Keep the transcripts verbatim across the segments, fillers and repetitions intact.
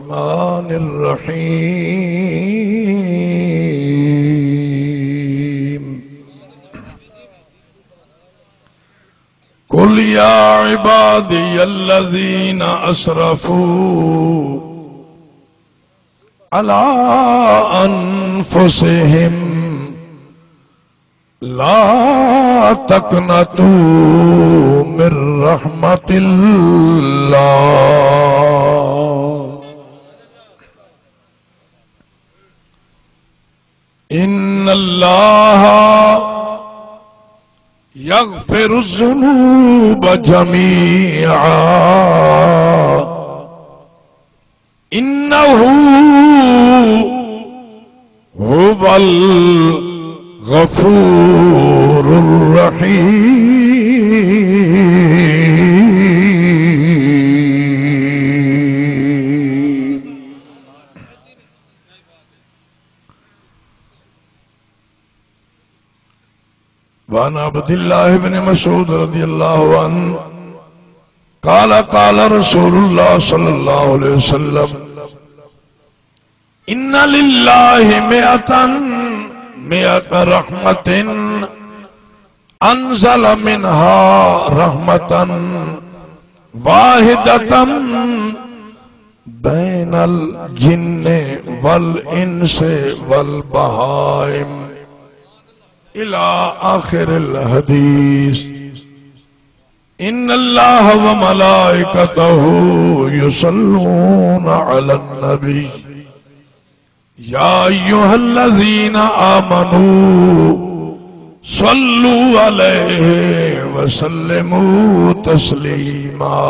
الرحمن الرحيم. قل يا عبادي الذين أسرفوا على أنفسهم لا تقنطوا من رحمة الله إن الله يغفر الذنوب جميعا إنه هو الغفور الرحيم. وعن عبد الله بن مسعود رضي الله عنه قال قال رسول الله صلى الله عليه وسلم إن لله مائة، مائة رحمة أنزل منها رحمة واحدة بين الجن والإنس والبهائم إلى آخر الحديث. إن الله وملائكته يصلون على النبي يا أيها الذين آمنوا صلوا عليه وسلموا تسليما.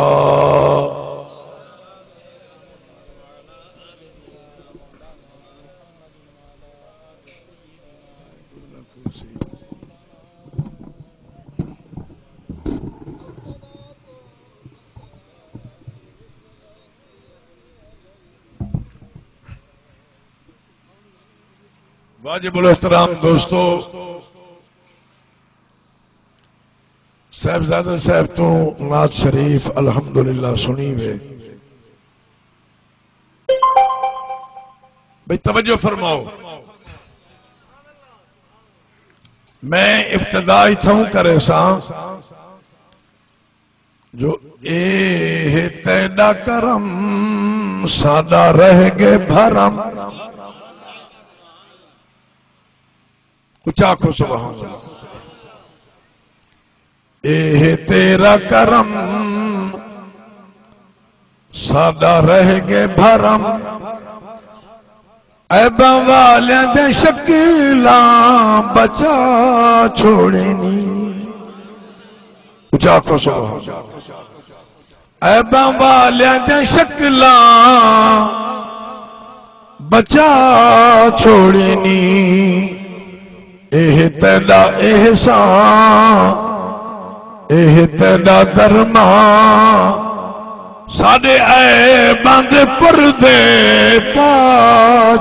واجب الاحترام دوستو، صاحبزادہ صاحب توں نعت شریف الحمدللہ سنی وے۔ بھئی توجہ فرماؤ، میں ابتدا اتھوں کریساں جو اے ہے تیݙا کرم، ساݙا رہ ڳئے بھرم۔ اچا آکھو سبحان اللہ۔ اے ہے تیݙا کرم، ساݙا رہ ڳئے بھرم۔ عیباں والیاں دیاں شکلاں بچا چھوڑینی۔ اچا آکھو سبحان اللہ۔ عیباں والیاں دیاں شکلاں بچا چھوڑینی۔ اے تیݙا احسان، اے تیݙا درمان، ساݙے عیباں دے پردے پا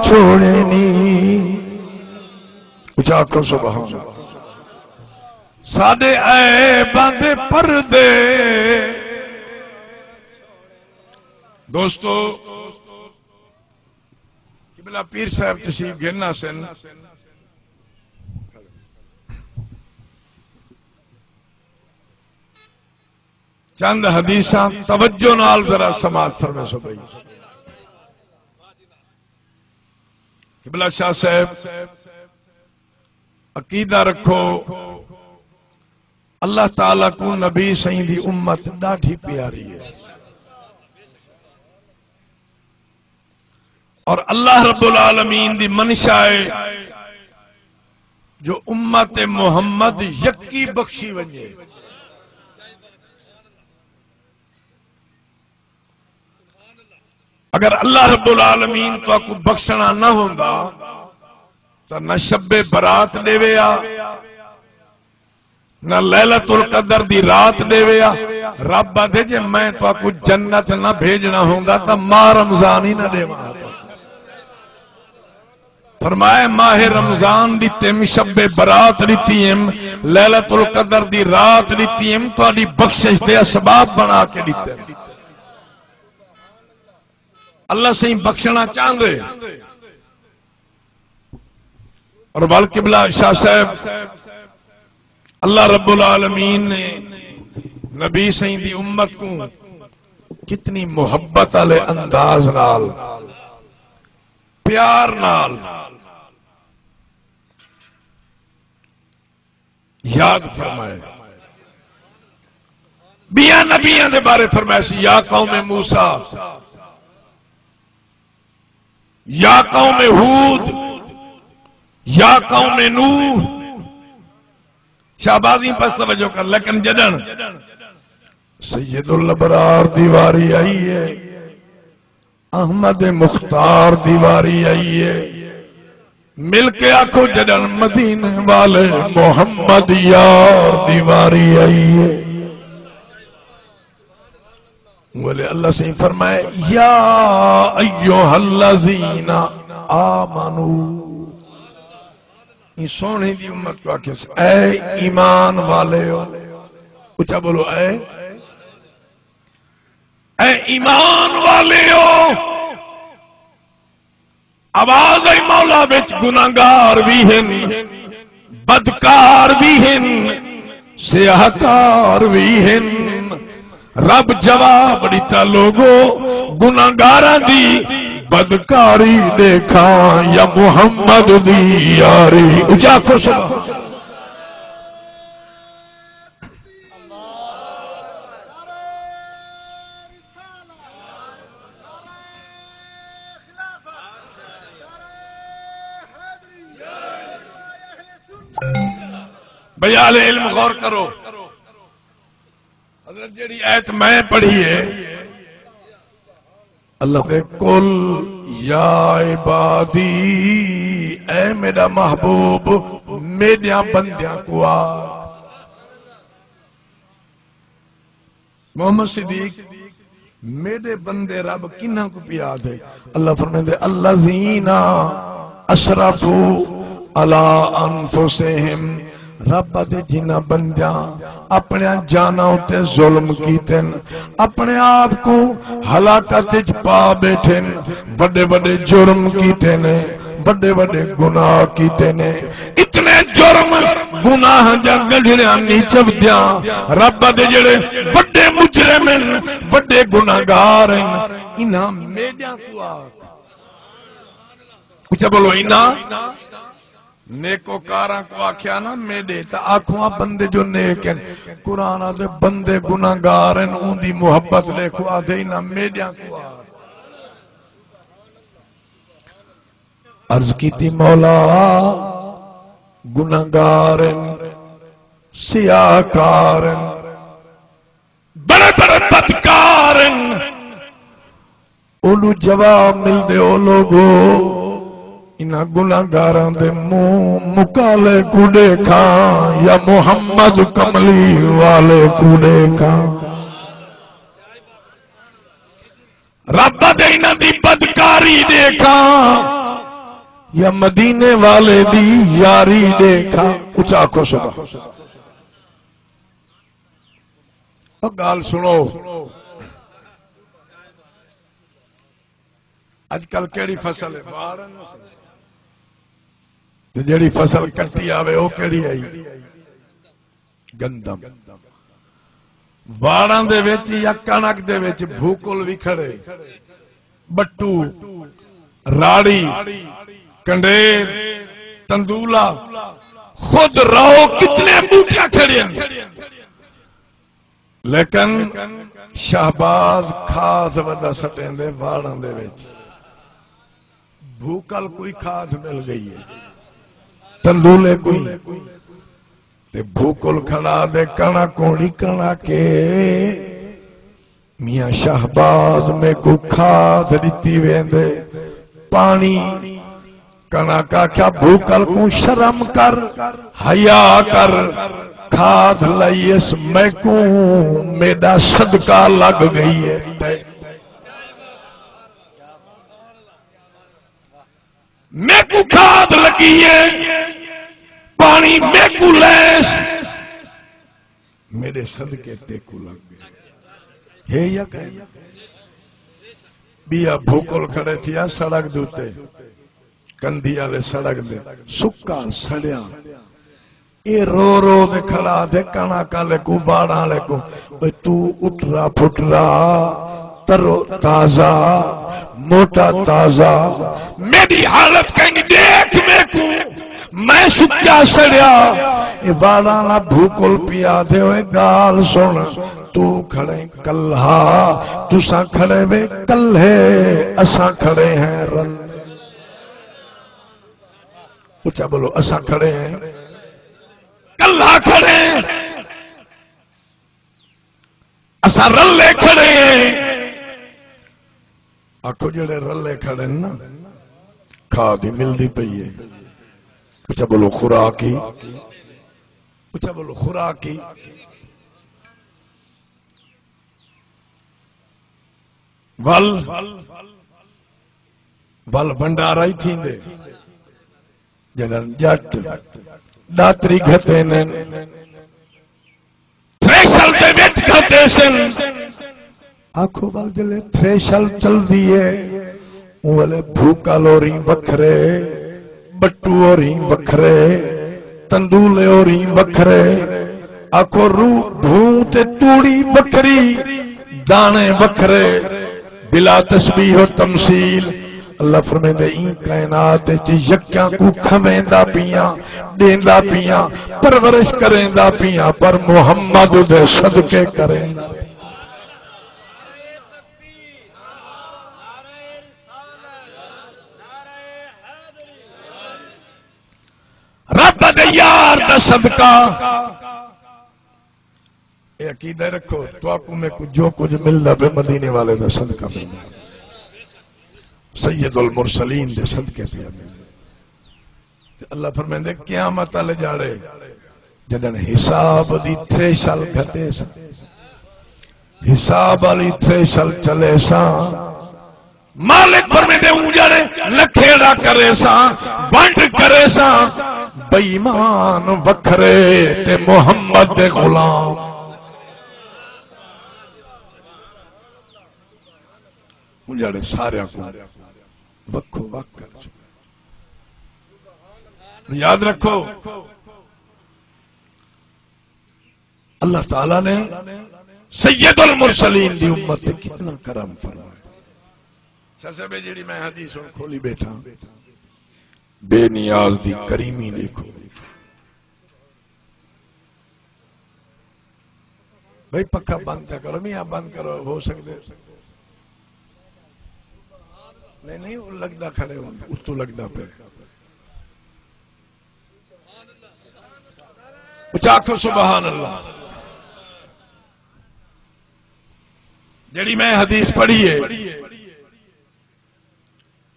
چھوڑینی۔ اچا آکھو سبحان اللہ۔ ساݙے عیباں دے پردے۔ دوستو، قبلہ پیر صاحب تشریف گھن آسن۔ چند حدیثاں توجہ نال ذرا سماعت فرمیسو بھائی۔ قبلہ شاہ صاحب، عقیدہ رکھو، اللہ تعالیٰ کوں نبی سئیں دی امت ݙاڈھی پیاری ہے، اور اللہ رب العالمین دی منشا ہے جو امت محمد یکی بخشی ونڄے۔ اگر اللہ رب العالمین تہاکوں بخشݨا نہ ہوندا تاں نہ شب برات ݙیوے ہا، نہ لیلۃ القدر دی رات ݙیوے ہا۔ رب آہدے، جے میں تہاکوں جنت نہ بھیڄݨا ہوندا تاں ماہ رمضان ہی نہ ݙیواں۔ فرمایا، ماہ رمضان دی تم شب برات ݙتی ہم، لیلۃ القدر دی رات ݙتی ہم، تہاݙی بخشش دے اسباب بݨا کے ݙتے۔ اللہ سائیں بخشنا چاہندے۔ اور ول قبلہ شاہ صاحب، اللہ رب العالمین نے نبی سائیں دی امت کو کتنی محبت والے انداز نال، پیار نال یاد فرمائے۔ بیاں نبیاں دے بارے فرمائے سی، یا قوم موسیٰ، یا قوم ہود، یا قوم نوح۔ شہبازیں پس توجہ کر، لیکن جڈن سید الابرار دی واری آئی ہے، احمد مختار دی واری آئی ہے، مل کے آکھو، جڈن مدینے والے محمد یار دی واری آئی ہے۔ ویلے اللہ سائیں فرمائے، یا ایھا الذین آمنو، ایں سوہݨی دی امت کو آکھیس، اے ایمان والے ہو۔ اچا بولو، اے، اے ایمان والے ہو۔ آواز آئی، مولا وچ گناہگار وی ہن، بدکار وی ہن، سیاہکار وی ہن۔ رب جواب ݙتا، لوگو، گناہگاراں دی بدکاری ݙیکھاں یا محمد دی یاری؟ اچا آکھو سبحان۔ بھئی اہل علم غور کرو۔ حضرت جیڑھی آیت میں پڑھی ہے، اللہ دے، قل یا عبادی، اے میݙا محبوب، میݙیاں بندیاں کو آکھ۔ محمد صدیق، میݙے بندے رب کنہاں کو پیا آکھدے؟ اللہ فرمیندے، الذین اسرفوا علی انفسہم، رب آکھدے جنہاں بندیاں اپݨیاں جاناں اتے ظلم کیتن، اپݨے آپ کو ہلاکت اچ پا ٻیٹھن، وݙے وݙے جرم کیتے نے، وݙے وݙے گناہ کیتے نے، اتنے جرم گناہ دیاں گنڈھڑیاں نی چودیاں، رب آکھدے جیڑھے وݙے مجرم ہن، وݙے گناہگار ہن، انہاں میݙیاں کو آکھ۔ اچا بولو، انہاں نیکوکاراں کو آکھیا نا میݙے، تاں آکھو آ بندے جو نیک ہن۔ قرآن آکھدے بندے گناہگار ہن، اوندی محبت ݙیکھو، آکھدے انہاں میݙیاں کو آکھ۔ عرض کیتی، مولا، گناہگار ہن، سیاہکار ہن، بڑے بڑے بدکار ہن۔ اولو جواب ملدے، او لوگو، انہاں گناہگاراں دے منہ مکالے کو ݙیکھاں یا محمد کملی والے کو ݙیکھاں؟ رب آکھدے انہاں دی بدکاری ݙیکھاں یا مدینے والے دی یاری ݙیکھاں؟ اچا آکھو سبحان۔ او ڳالھ سݨو، اڄ کل کیڑھی فصل ہے؟ ٻاڑ ہے نا؟ تے جیڑھی فصل کٹی آوے، او کیڑھی آئی؟ گندم۔ واڑاں دے وچ یا کݨک دے وچ بھوکل وی کھڑے، بٹو، راڑی، کنڈیر، تندولا، خود رہو کتنے ٻوٹیاں کھڑیاں، لیکن شہباز کھاد وݙا سٹیندے واڑاں دے وچ۔ بھوکل کوئی کھاد مل ڳئی ہے، تندولے کوئی۔ تے بھوکل کھڑا دے کݨک کوڑی کݨک کے، میاں شہباز میکوں کھاد ݙتی ویندے، پاݨی۔ کݨک آکھیا، بھوکل کوں شرم کر، حیا کر، کھاد لئی اس میکوں، میݙا صدقہ لڳ ڳئی ہے۔ میکوں کھاد لڳی ہے، پاݨی میکوں لیس، میݙے صدقے تیکوں لڳ ڳئے۔ ہے یا کائے؟ ٻیا بھوکل کھڑے تھیا سڑک دے اتے، کندھی آلے سڑک دے، سکا سڑیا۔ اے رو رو تے کھڑا تھے کݨک آلے کوں، واڑاں آلے کوں، "اوئے توں اٹھرا پھٹرا، ترو تازہ، موٹا تازہ، میݙی حالت کہیں ݙیکھ میکوں۔" میں سکیا سڑیا، اے واڑاں آلا بھوکل پیا تھے، "اوئے ڳالھ سݨ، توں کھڑیں کلہا، تساں کھڑے وے کلہے، اساں کھڑے ہیں رل۔" اچا بولو، "اساں کھڑے ہیں، کلہا کھڑے ہیں، اساں رلے کھڑے ہیں۔" آکھو، جڑے رلے کھڑے ہیں نا، کھا دی ملدی پئی ہے۔ اچا بولو، خوراک ہی۔ اچا بولو، خوراک ہی۔ ول، ول بھنڈارا ہی تھیندے۔ جنہاں ڄٹ ݙاتری گھتے نن، تھریشل دے وچ گھتے سن۔ آکھو ول جلے تھریشل چلدی ہے، اوں ویلے بھوکل ہوریں وکھرے، بٹو ہوریں وکھرے، تندولے ہوریں وکھرے۔ آکھو روح بھوں تے توڑی وکھری، داݨے وکھرے۔ بلا تشبیہ و تمثیل، اللہ فرمیندے، ایں کائنات وچ یکیاں کوں کھویندا پیاں، ݙیندا پیاں، پرورش کریندا پیاں، پر محمد دے صدقے کریندا پیاں۔ رب دے یار دا صدقہ۔ اے عقیدہ رکھو، تہاکوں میکوں جو کجھ ملدا پئے، مدینے والے دا صدقہ ملدا۔ سید المرسلین دے صدقے پیا ملدا۔ تے اللہ فرمیندے، قیامت والے ڄاڑے، جݙݨ حساب دی تھریشل گھتے ساں، حساب والی تھریشل چلے ساں، مالک فرمیندے، اوں ڄاڑے نکھیڑا کرے ساں، ونڈ کرے ساں، بے ایمان وکھرے تے محمد دے غلام۔ اوں ڄاڑے ساریاں کوں وکھو وکھ کر چھوڑے۔ یاد رکھو، اللہ تعالیٰ نے سید المرسلین دی امت تے کتنا کرم فرمایا۔ شاہ صاحب، جیڑھی میں حدیث ہݨ کھولی ٻیٹھا، بے نیاز دی کریمی ݙیکھو۔ بھئی پکھا بند کیا کرو، میاں بند کرو، ہو سکدے۔ نہیں، نہیں، او لڳدا کھڑے ہن، اتوں لڳدا پئے۔ اچا آکھو سبحان اللہ۔ جیڑھی میں حدیث پڑھی ہے،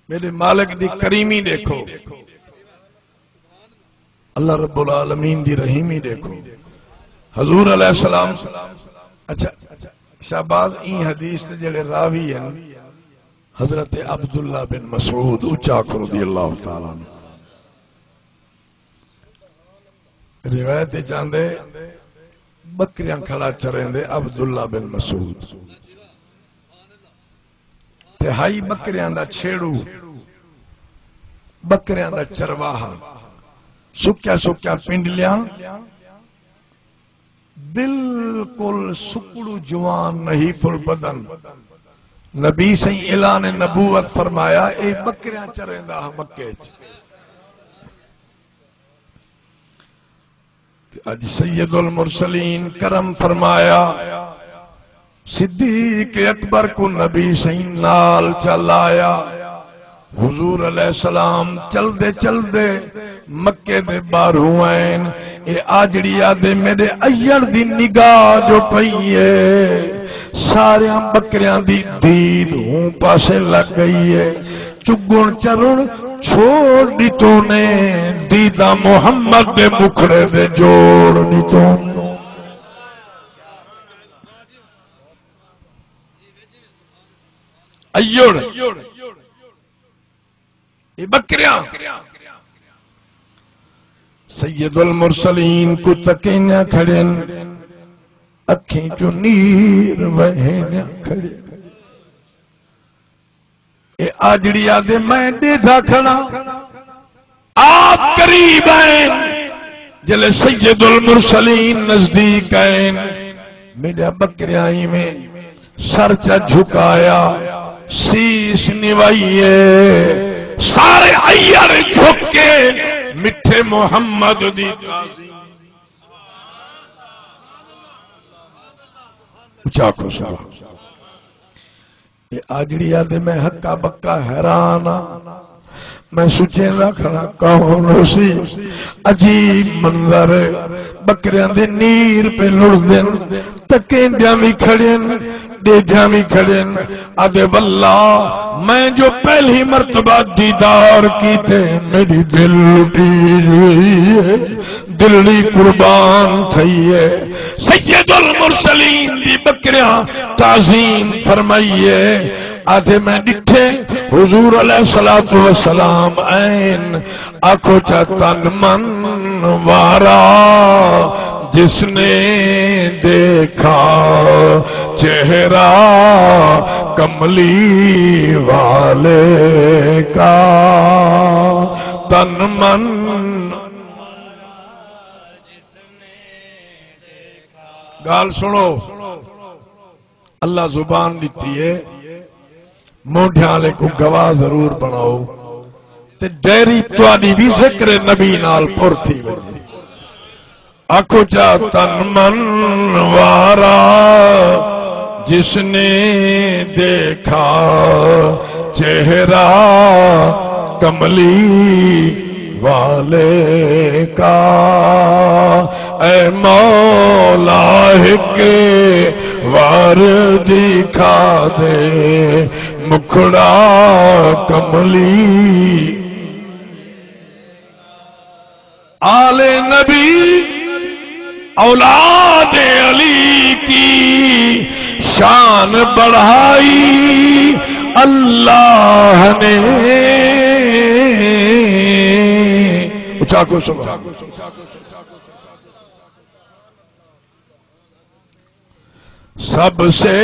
میݙے مالک دی کریمی ݙیکھو، اللہ رب العالمین دی رحیمی ݙیکھو۔ حضور علیہ السلام، اچھا، شہباز، ایں حدیث دے جیڑھے راوی ہن، حضرت عبداللہ بن مسعود، اچا آکھو رضی اللہ تعالیٰ عنہ۔ روایت وچ آندے، ٻکریاں کھڑا چریندے عبداللہ بن مسعود۔ تے ہئی ٻکریاں دا چھیڑو، ٻکریاں دا چرواہا، سکیا سکیا پنڈلیاں، بالکل سکڑو جوان نحیف البدن۔ نبی سئیں اعلان نبوت فرمایا، اے ٻکریاں چریندا ہا مکے اچ۔ تے اڄ سید المرسلین کرم فرمایا، صدیق اکبر کوں نبی سئیں نال چا لایا۔ حضور علیہ السلام چلدے چلدے مکے دے ٻاہروں آئن۔ اے آجڑی آہدے، میݙے ایڑ دی نگاہ جو پئی اے، ساریاں ٻکریاں دی دید ہوں پاسے لڳ ڳئی اے۔ چڳݨ چرݨ چھوڑ ݙتو نے، دیداں محمد دے مکھڑے دے جوڑ ݙتو نے۔ ایڑ، اے ٻکریاں سید المرسلین کوں تکینیاں کھڑن، اکھیں چوں نیر وہینیاں کھڑن۔ اے آجڑی آدھے میں ݙیدھا کھڑا، آپ قریب آئین، جلے سید المرسلین نزدیک آئین، میݙا ٻکریاں ایویں سر چا جھکایا، سیس نوائیے، سارے عیّر جھک کے مٹھے محمد دی تعظیم۔ اچا آکھو سبحان۔ اے آجڑی آدھے میں ہکا بکا حیران ہاں، میں سوچیندا کھڑا کون ہوسی؟ عجیب منظر، بکریاں دے نیر پئے لڑدن، تکیندیاں وی کھڑین، ݙیدھیاں وی کھڑین۔ آدھے واللہ میں جو پہلی مرتبہ دیدار کیتے میݙی دل لٹی ہوئی ہے، دلڑی قربان تھئی ہے۔ سید المرسلین دی بکریاں تعظیم فرمائی ہے۔ آدھے میں ݙٹھے حضور علیہ الصلوۃ والسلام عین، آکھو چا تن من وارا جس نے دیکھا چہرہ کملی والے کا، تن من۔ ڳالھ سݨو، اللہ زبان ݙتی ہے، مونڈھیاں آلے کوں گواہ ضرور بݨاؤ تے ڈائری تہاݙی وی ذکر نبی نال پر تھی ونڄے۔ آکھو چا تن من وارا جس نے دیکھا چہرہ کملی والے کا، اے مولا ہک وار دکھا دے مکھڑا کملی۔ آل نبی اولاد علی کی شان بڑھائی اللہ نے۔ اچا آکھو سبحان۔ سب سے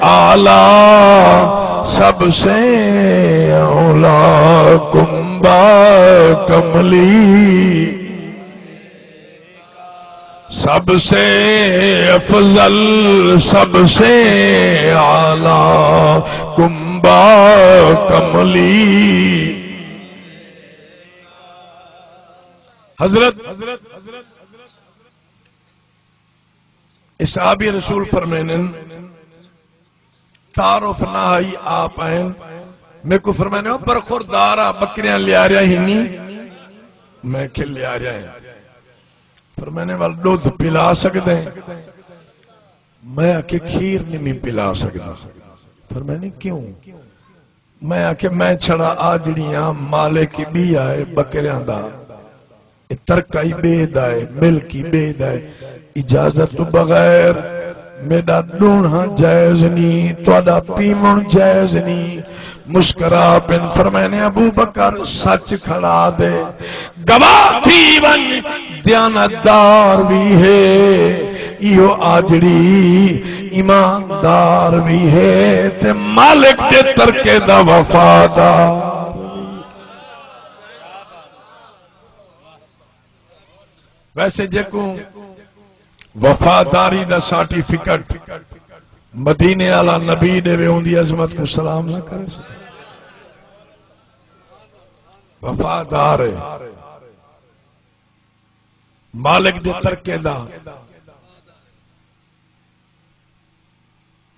اعلیٰ، سب سے اولیٰ کنبہ کملی، سب سے افضل، سب سے اعلیٰ کنبہ کملی۔ حضرت اصحاب رسول فرمیندن، تعارف نہ ہئی آپ آئین، میکوں فرمیندے، او برخوردار آ، بکریاں لیاریا ہی نی؟ میں کہ لیاریا ہیں۔ فرمیندے، ول ݙودھ پلا سڳدے؟ میں آکھے، کھیر نی میں پلا سڳدا۔ فرمیندے، کیوں؟ میں آکھیا، میں چھڑا آجڑیاں، مالک ہی ٻیا ہے بکریاں دا، اے ترکہ ہی ٻئے دا ہے، ملک ہی ٻئے دا ہے، اجازت توں بغیر میݙا ݙوہݨا جائز نی، تہاݙا پیوݨ جائز نی۔ مسکرا پن فرمیندے، ابو بکر سچ کھڑا دے، گواہ تھی ونڄ، دیانتدار وی ہے، ایہو آجڑی ایماندار وی ہے تے مالک دے ترکے دا وفادار۔ ویسے جیکوں وفاداری دا سرٹیفکیٹ مدینے والا نبی ݙیوے، اوندی عظمت کوں سلام نہ کرے۔ وفادار ہے۔ مالک دے ترکے دا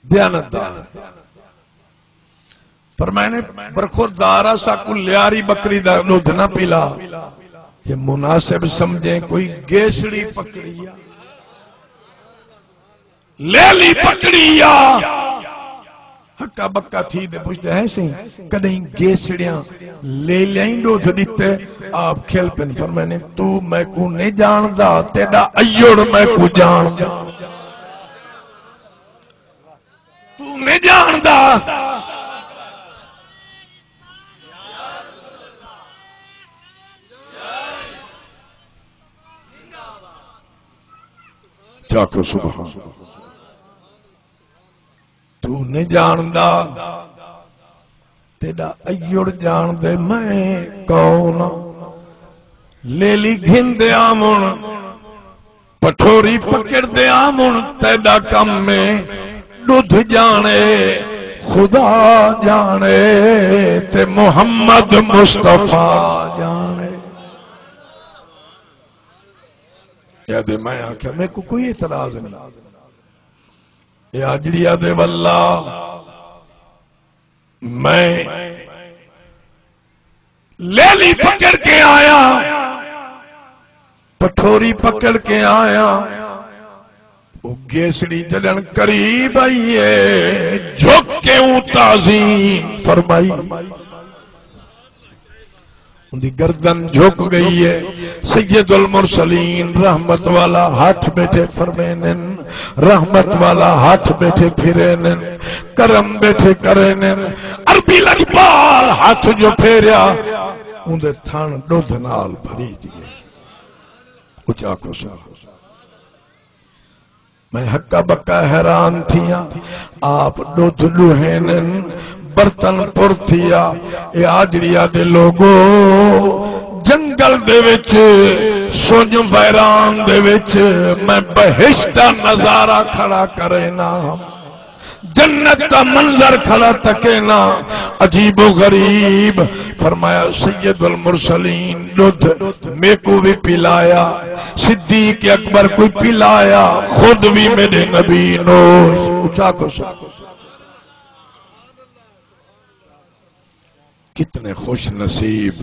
دیانتدار۔ فرمائنے، برخوردار آ، ساکوں لیاری بکری دا ݙودھ نہ پلا۔ یہ مناسب سمجھیں کوئی گیسڑی پکڑی آ، لیلی پکڑی آ۔ ہکا بکا تھی تے پچھدے ہیں، سئیں، کݙیں گیسڑیاں لیلیاں ہی ݙودھ ݙتے؟ آپ کھل پن، فرمائنے، تو میکوں نہیں جاندا، تیݙا ایوڑ میکوں جاندا۔ تو نہیں جاندا۔ چاکو سبحان۔ تو نہیں جاندا، تیݙا ایوڑ ڄاݨدے میں کون آں۔ لیلی گھن دے آوݨ، پٹھوری پکڑ دے آوݨ، تیݙا کم اے۔ ݙدھ ڄاݨے، خدا ڄاݨے، تے محمد مصطفیٰ ڄاݨے۔ اے آہدے، میں آکھیا، میکوں کوئی اعتراض نہیں۔ اے آجڑی آہدے، واللہ میں لیلی پکڑ کے آیا، پٹھوری پکڑ کے آیا۔ او گیسڑی جݙݨ قریب آئی ہے، جھک کے اوں تعظیم فرمائی۔ اوندی گردن جھک ڳئی ہے۔ سید المرسلین رحمت والا ہتھ ٻیٹھے فرمیندن، رحمت والا ہتھ ٻیٹھے پھریندن، کرم ٻیٹھے کریندن۔ عربی لڄپال ہتھ جو پھیریا، اوندے تھݨ ݙدھ نال بھریج ڳئے۔ اچا آکھو سبحان۔ میں ہکا بکا حیران تھیاں، آپ ݙدھ ݙوہیندن، برتن پر تھیا۔ اے آجڑی آہدے، لوگو، جنگل دے وچ، سنڄ ویران دے وچ میں بہشت دا نظارہ کھڑا کرینا، جنت دا منظر کھڑا تکینا، عجیب و غریب۔ فرمایا، سید المرسلین ݙدھ میکوں وی پلایا، صدیق اکبر کوں پلایا، خود وی میݙے نبی نوش۔ اچا آکھو سا، کتنے خوش نصیب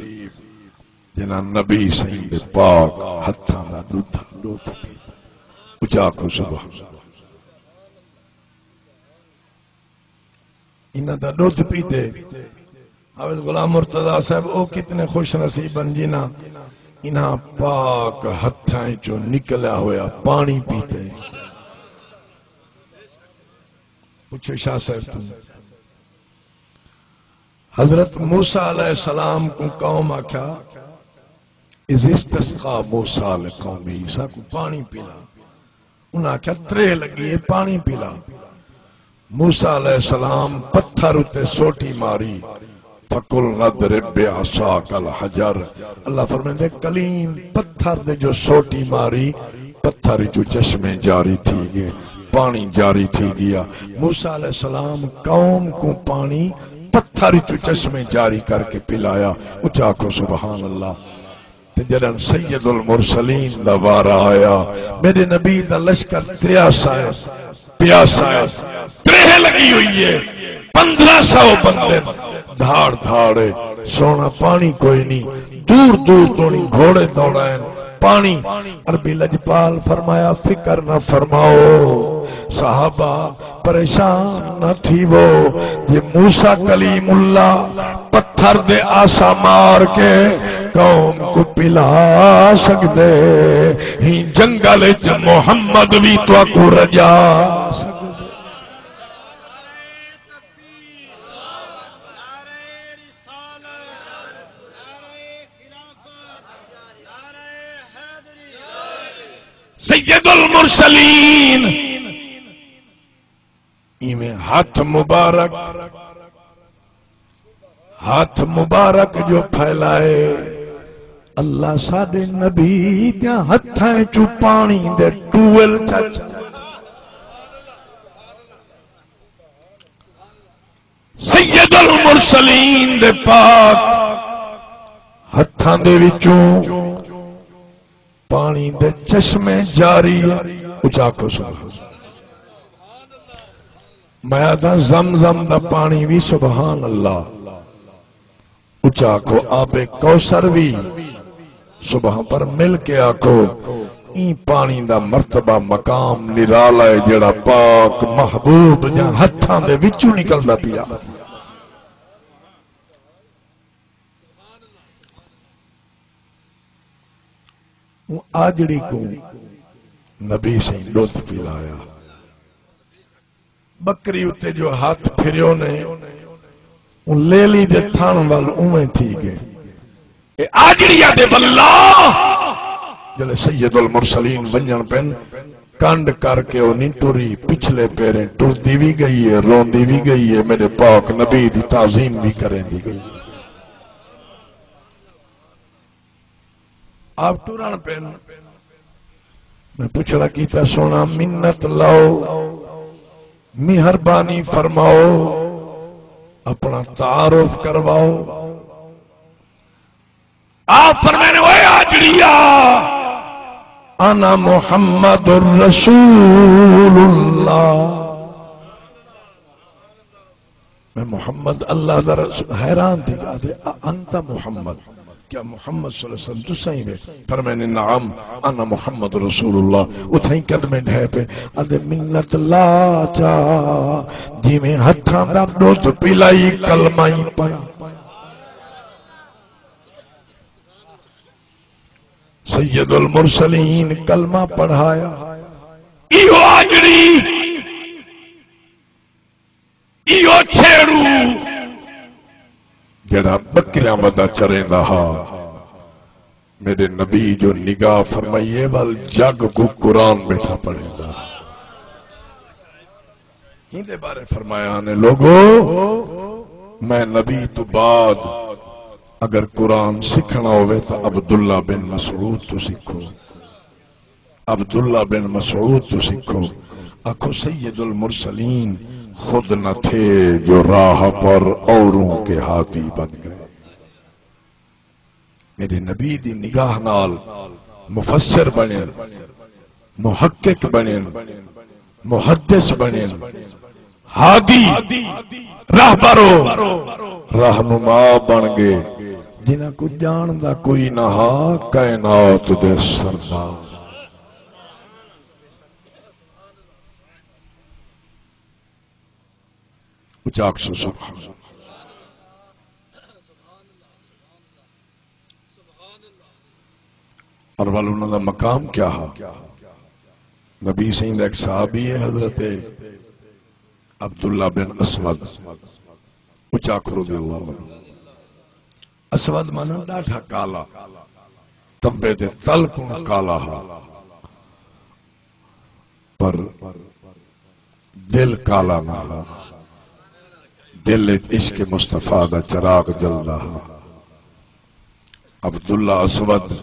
جنہاں نبی سئیں دے پاک ہتھاں دا ݙدھ، ݙدھ پیتا۔ اچا آکھو سبحان اللہ۔ انہاں دا ݙدھ پیتے۔ حافظ غلام مرتضی صاحب، او کتنے خوش نصیب ہن جنہاں انہاں پاک ہتھاں چوں نکلیا ہویا پاݨی پیتے۔ پچھو شاہ صاحب توں۔ حضرت موسیٰ علیہ السلام کوں قوم آکھیا، اذ استسقی موسیٰ لقومہ، ساکوں پاݨی پلا۔ انہاں آکھیا، تریہہ لڳی ہے، پاݨی پلا۔ موسیٰ علیہ السلام پتھر اتے سوٹی ماری، فقلنا اضرب بعصاک الحجر۔ اللہ فرمیندے، کلیم پتھر دے جو سوٹی ماری، پتھر اچوں چشمے جاری تھی ڳئے، پاݨی جاری تھی ڳیا۔ موسیٰ علیہ السلام قوم کوں پاݨی پتھر اچوں چشمے جاری کر کے پلایا۔ اچا آکھو سبحان اللہ۔ تے جݙݨ سید المرسلین دا وارا آیا، میݙے نبی دا لشکر تریاسا ہے، پیاسا ہے، تریہہ لڳی ہوئی ہے، پندرہ سو بندے دھاڑ دھاڑ ہے، سونا پاݨی کوئی نہیں، دور دور توڑیں گھوڑے دوڑائن، پاݨی۔ عربی لڄپال فرمایا، فکر نہ فرماؤ صحابہ، پریشان نہ تھیوو، جے موسیٰ کلیم اللہ پتھر دے آسا مار کے قوم کوں پلا سڳدے، ہیں جنگل اچ محمد وی تہاکوں رڄا سڳدے۔ سید المرسلین ایویں ہتھ مبارک، ہتھ مبارک جو پھیلائے، اللہ ساݙے نبی دیاں ہتھاں چوں پاݨی دے ٹوئل چا چا۔ سید المرسلین دے پاک ہتھاں دے وچوں پاݨی دے چشمے جاری۔ اچا آکھو سبحان اللہ۔ میں آہداں زمزم دا پاݨی وی سبحان اللہ۔ اچا آکھو آب کوثر وی سبحان، پر مل کے آکھو، ایں پاݨی دا مرتبہ مقام نرالا ہے جیڑھا پاک محبوب دیاں ہتھاں دے وچوں نکلدا پیا۔ اوں آجڑی کوں نبی سئیں ݙدھ پلایا۔ ٻکری اتے جو ہتھ پھریو نے، اوں لیلی دے تھݨ ول اونویں تھی ڳئے۔ اے آجڑی آہدے، واللہ، جلے سید المرسلین ونڄݨ پن، کنڈ کر کے او نی ٹری، پچھلے پیریں ٹردی وی ڳئی ہے، روندی وی ڳئی ہے، میݙے پاک نبی دی تعظیم وی کریندی ڳئی ہے۔ آپ ٹرݨ پئن۔ میں پچھڑا کیتا، سوہݨا منت لاؤ، مہربانی فرماؤ، اپݨا تعارف کرواؤ۔ آپ فرمیندے، اوئے آجڑیا، انا محمد رسول اللہ۔ میں محمد اللہ دا رسول۔ حیران تھی ڳیا، آہدے، "اَ-، انت محمد، کیا محمد صلی اللہ علیہ وسلم تساں ہی وے؟" فرمیندے، "نعم، انا محمد رسول اللہ۔" اتھائیں قدمیں ڈھے پئے، آہدے، "منت لا چا، جیویں ہتھاں دا ݙدھ پلائی، کلمہ ہی پڑھا۔" سید المرسلین کلمہ پڑھایا۔ ایہو آجڑی، ایہو چھیڑو، جیڑھا ٻکریاں ودا چریندا ہا، میݙے نبی جو نگاہ فرمائیے ول جڳ کوں قرآن ٻیٹھا پڑھیندا۔ ایندے بارے فرمایا نے، لوگو، میں نبی تو بعد اگر قرآن سکھݨا ہووے تاں عبداللہ بن مسعود تو سکھو۔ عبداللہ بن مسعود تو سکھو۔ آکھو، سید المرسلین خود نہ تھے جو راہ پر اوروں کے ہادی بن گئے۔ میݙے نبی دی نگاہ نال مفسر بݨن، محقق بݨن، محدث بݨن، ہادی، رہبر و رہنما بݨ ڳئے، جنہاں کوں ڄاݨدا کوئی نہ ہا، کائنات دے سردار۔ اچا آکھسو سبحان اللہ۔ اور ول انہاں دا مقام کیا ہا؟ نبی سائیں دا ایک صحابی ہے حضرت عبداللہ بن اسود، اچا آکھو رضی اللہ عنہ۔ اسود معنی ݙاڈھا کالا، تبے دے تل کوں کالا ہا، پر دل کالا نہ ہا، دل اچ عشق مصطفیٰ دا چراغ جلدا ہا۔ عبداللہ اسود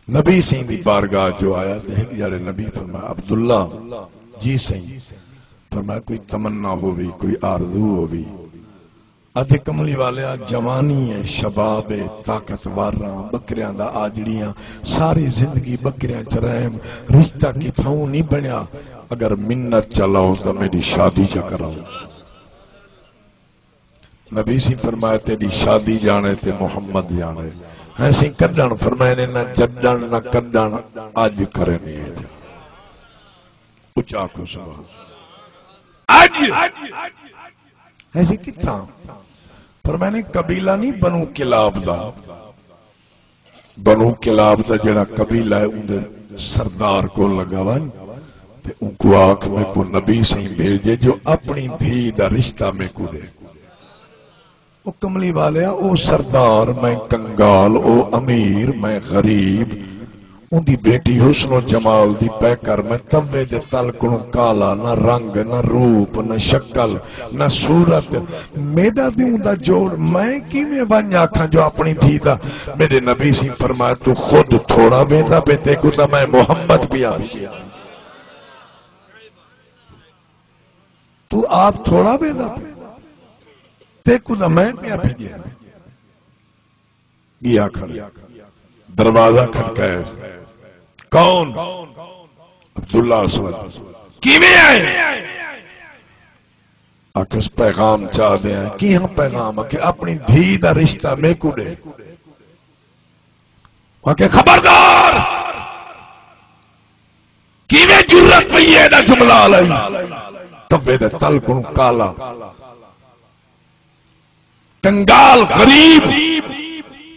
نبی سائیں دی بارگاہ جو آیا تے ہک جھڑے نبی فرمایا، "عبداللہ۔" "جی سائیں۔" فرمایا، "کوئی تمنا ہووی، کوئی آرزو ہووی؟" آہدے، "کملی والیا، جوانی ہے، شباب ہے، طاقتور ہاں، ٻکریاں دا آجڑی ہاں، ساری زندگی ٻکریاں چرائم، رشتہ کتھاؤں نہیں بݨیا، اگر منت چا لاؤ تاں میݙی شادی چا کراؤ۔" نبی سائیں فرمایا، "تیݙی شادی ڄاݨے تے محمد ڄاݨے۔" ہیں سائیں کݙݨ؟ فرمائے نے، "نہ جݙݨ نہ کݙݨ، اڄ کرے نہیں ہے۔" اچا آکھو سبحان۔ اڄ ایسی کتھاں؟ فرمائے نے قبیلہ نہیں بنو کلاب دا، بنو کلاب دا جڑا قبیلہ ہے، اوندے سردار کول لڳا ونڄ تے اونکوں آکھ، "میکوں نبی سائیں بھیجے جو اپݨی دھی دا رشتہ میکوں ݙے۔" او کملی والیا، او سردار، میں کنگال، او امیر، میں غریب، اوندی بیٹی حسن و جمال دی پیکر، میں توے دے تل کنوں کالا، نہ رنگ، نہ روپ، نہ شکل، نہ صورت، میݙا تے اوندا جوڑ، میں کیویں ونڄ آکھاں جو اپݨی دھی دا؟ میݙے نبی سائیں فرمایا، "توں خود تھوڑا ویندا پئیں، تیکوں تاں میں محمد پیا بھیجیا۔" توں آپ تھوڑا ویندا پئیں، تیکوں تاں میں پیا بھیجیا۔ ڳیا کھڑے، دروازہ کھڑکائے۔ "کون؟" "عبداللہ اسود۔" "کیویں آئے؟" آکھس، "پیغام چا ݙیاں۔" "کیہاں پیغام؟" آکھے، "اپݨی دھی دا رشتہ میکوں ݙے۔" آکھے، "خبردار! کیویں جرأت پئی ہے ایݙا جملہ آلائی؟ توے دے تل کنوں کالا، کنگال، غریب،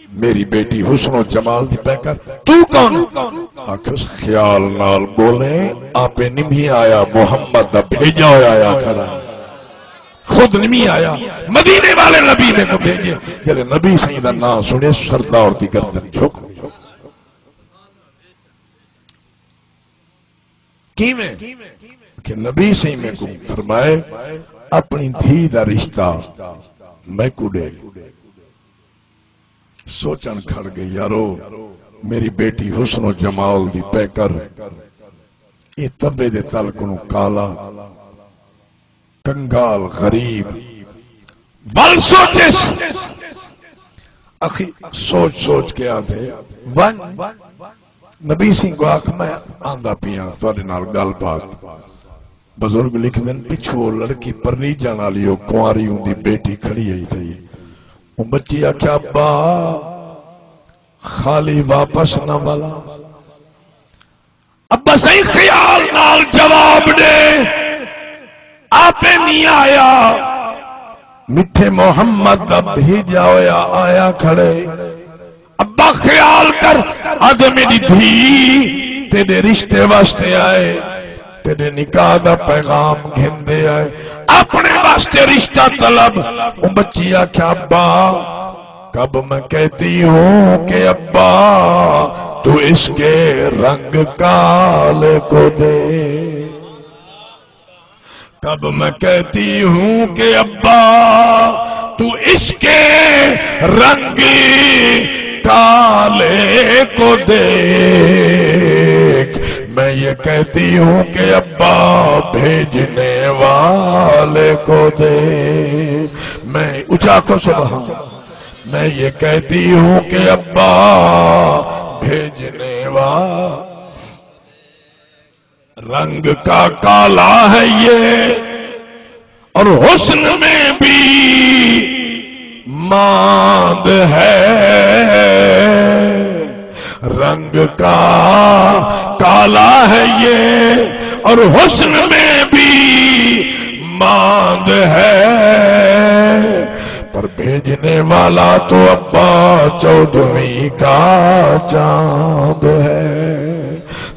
میری بیٹی حسن و جمال دی پیکر، توں کون؟" آکھس، "خیال نال ٻولیں، آپے نمھی آیا، محمد دا بھیجا ہویا آیا کھڑا، خود نمھی آیا، مدینے والے نبی میکوں بھیجے۔" جلے نبی سائیں دا ناں سݨے، سردار دی گردن جھک ڳئی۔ کیویں؟ کہ نبی سئیں میکوں فرمائے، اپݨی دھی دا رشتہ میکوں ݙے۔ سوچݨ کھڑ ڳئے، یارو، میری بیٹی حسن و جمال دی پیکر، اے تبے دے تل کنوں کالا، کنگال، غریب، ول سوچس۔ اخی سوچ سوچ کے آدھے، ونڄ نبی سئیں کوں آکھ، میں آندا پیاں تہاݙے نال ڳالھ بات۔ بزرگ لکھدن، پچھوں او لڑکی پرنیجݨ آلی، او کنواری اوندی بیٹی کھڑی ہئی تھئی۔ اوں ٻچی آکھیا، ابا، خالی واپس نہ ولا۔ ابا سئیں خیال نال جواب ݙے، آپے نی آیا۔ مٹھے محمد دا بھیجا ہویا آیا کھڑے۔ ابا خیال کر، آدھے میݙی دھی تیݙے رشتے واسطے آئے، تیݙے نکاح دا پیغام گھندے آئے، اپݨے واسطے رشتہ طلب۔ اوں ٻچی آکھیا، ابا، کب میں کہتی ہوں کہ ابا تو اس کے رنگ کالے کو دے، کب میں کہتی ہوں کہ ابا تو اس کے رنگ کالے کو دیکھ، میں یہ کہتی ہوں کہ ابا بھیجنے والے کو دیکھ۔ میں اچا کو سبحان، میں یہ کہتی ہوں کہ ابا بھیجنے وا، رنگ کا کالا ہے یہ اور حسن میں بھی ماند ہے۔ رنگ کا کالا ہے یہ اور حسن میں بھی ماند ہے، پر بھیجنے والا تو ابا چودھویں کا چاند ہے،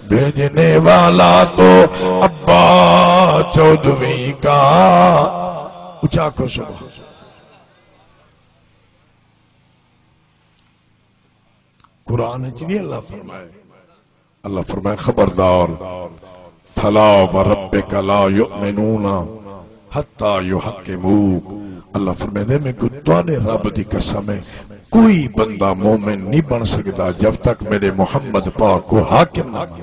بھیجنے والا تو ابا چودھویں کا۔ اچا کو سبحان۔ قرآن وچ وی اللہ فرمائے، اللہ فرمائے، خبردار، فلا وربک لا یؤمنون حتی یحکموک۔ اللہ فرمیندے، میکوں تہاݙے رب دی قسم ہے، کوئی بندہ مومن نہیں بݨ سڳدا جب تک میݙے محمد پاک کوں حاکم نہ بݨے۔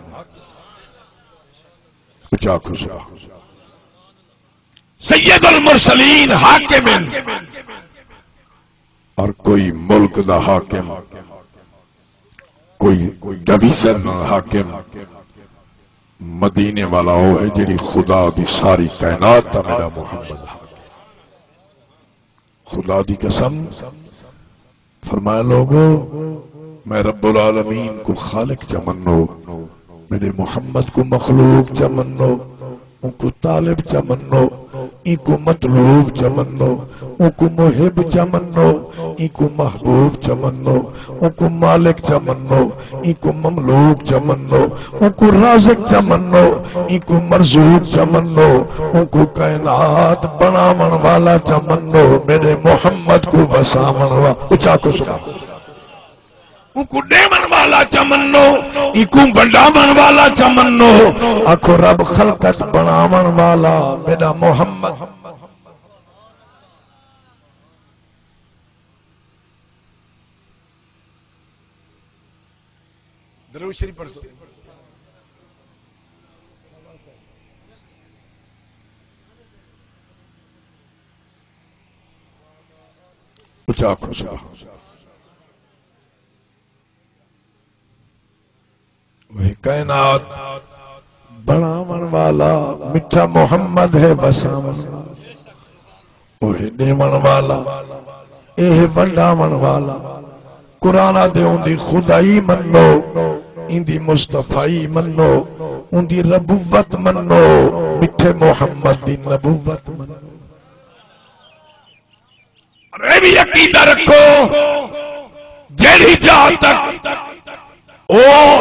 اچا آکھو سبحان۔ سید المرسلین حاکم ہن، اور کوئی ملک دا حاکم، کوئی ڈویژن دا حاکم، مدینے والا او ہے جڑی خدا دی ساری کائنات دا میرا محمد حاکم۔ خدا دی قسم، فرمایا، لوگو، میں رب العالمین کوں خالق چا منو، میرے محمد کوں مخلوق چا منو، اونکوں طالب چا منو، اینکوں مطلوب چا منو، اونکوں محب چا منو، اینکوں محبوب چا منو، اونکوں مالک چا منو، اینکوں مملوک چا منو، اونکوں رازق چا منو، اینکوں مرزوق چا منو، اونکوں کائنات بݨاوݨ والا چا منو، میݙے محمد کوں وساوݨ وا-، اچا آکھو سبحان۔ اونکوں ݙیوݨ والا چا منو، اینکوں ونڈاوݨ والا چا منو۔ آکھو، رب خلقت بݨاوݨ والا میݙا محمد۔ درود شریف پڑھو۔ اچا آکھو سبحان۔ وہی کائنات بݨاوݨ والا، مٹھا محمد ہے وساوݨ والا۔ اوہے ݙیوݨ والا، ایہ ونڈاوݨ والا۔ قرآن آہدے اوندی خدائی منو، ایندی مصطفائی منو، اوندی ربوت منو، مٹھے محمد دی نبوت منو۔ اور اے بھی عقیدہ رکھو، جیڑھی جا تک او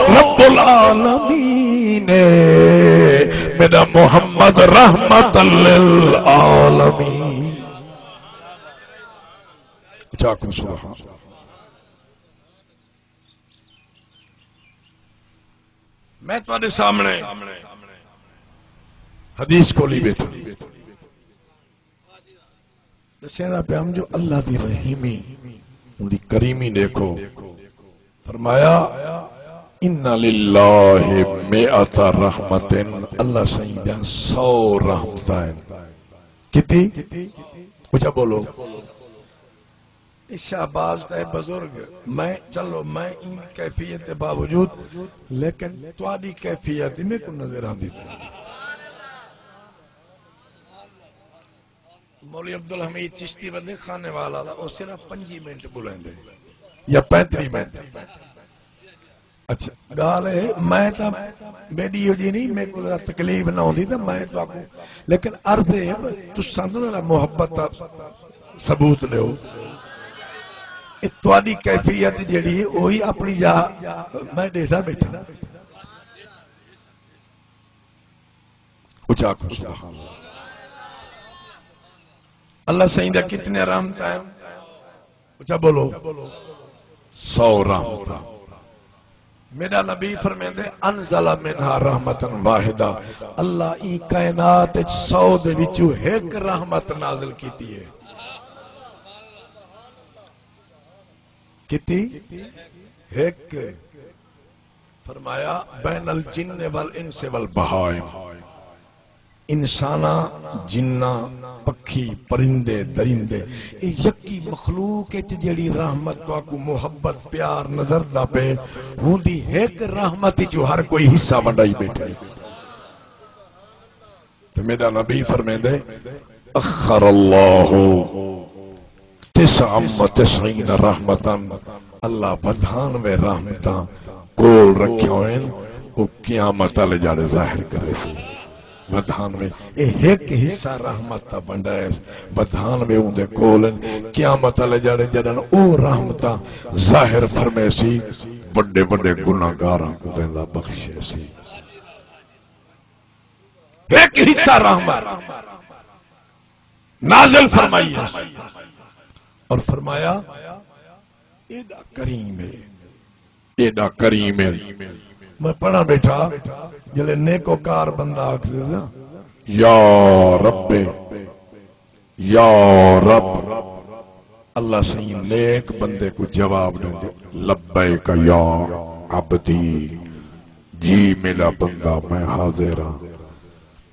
رب العالمین ہے، میرا محمد رحمت للعالمین۔ اچا آکھو سبحان۔ میں تہاݙے سامݨے حدیث کھولی ٻیٹھا۔ ݙسیندا پیام جو اللہ دی رحیمی، اوندی کریمی ݙیکھو۔ فرمایا، ان للہ مئۃ رحمۃ، اللہ سائیں دیاں سو رحمتاں ہن۔ کتی؟ اچا بولو۔ اے شہباز تے بزرگ، میں، چلو، میں این کیفیت دے باوجود، لیکن تہاݙی کیفیت میکوں نظر آندی پئی۔ مولوی عبدالحمید چشتی ودے خانیوال والا، او صرف پنجی منٹ ٻولیندے یا پینتری منٹ۔ اچھا، ڳالھ اے، میں تاں، میݙی ایہو جی نہیں، میکوں ذرا تکلیف نہ ہوندی تاں میں تہاکوں، لیکن عرض اے ہے بھئی تساں تاں ذرا محبت دا ثبوت ݙیو۔ اے تہاݙی کیفیت جیڑھی ہے، اوہی اپݨی جا میں ݙیہدا ٻیٹھا۔ اچا آکھو سبحان اللہ۔ اللہ سائیں دا کتنے رحمتاں ہیں؟ اچا بولو۔ سو رحمتاں۔ میݙا نبی فرمیندے، انزل منها رحمۃ واحدۃ، اللہ ایں کائنات وچ سو دے وچوں ہک رحمت نازل کیتی ہے۔ کیتی؟ ہک۔ فرمایا، بین الجن والانس والبہائم، انساناں، جناں، پکھی، پرندے، درندے، اے یکی مخلوق اچ جیڑھی رحمت تہاکوں محبت، پیار نظردا پئے، ہوندی ہک رحمت اچوں ہر کوئی حصہ ونڈائی ٻیٹھے۔ تے میݙا نبی فرمیندے، اخر اللہ تسعا و تسعین رحمتاً، اللہ ودھانوے رحمتاں کول رکھیاں ہوئن، او قیامت والے ڄاڑے ظاہر کریسی۔ ودھانوے، اے ہک حصہ رحمت دا ونڈائے، ودھانوے اوندے کول ہن۔ قیامت والے ڄاڑے جݙݨ او رحمتاں ظاہر فرمیسی، وݙے وݙے گناہگاراں کوں ویندا بخشیسی۔ ہک حصہ رحمت نازل فرمائی ہے اور فرمایا، ایݙا کریم ہے، ایݙا کریم ہے۔ میں پڑھا ٻیٹھا، جلے نیکوکار بندہ آکھدے نا، یا رب، یا رب، اللہ سئیں نیک بندے کوں جواب ݙیندے، لبیک یا عبدی، جی میݙا بندہ، میں حاضر ہاں۔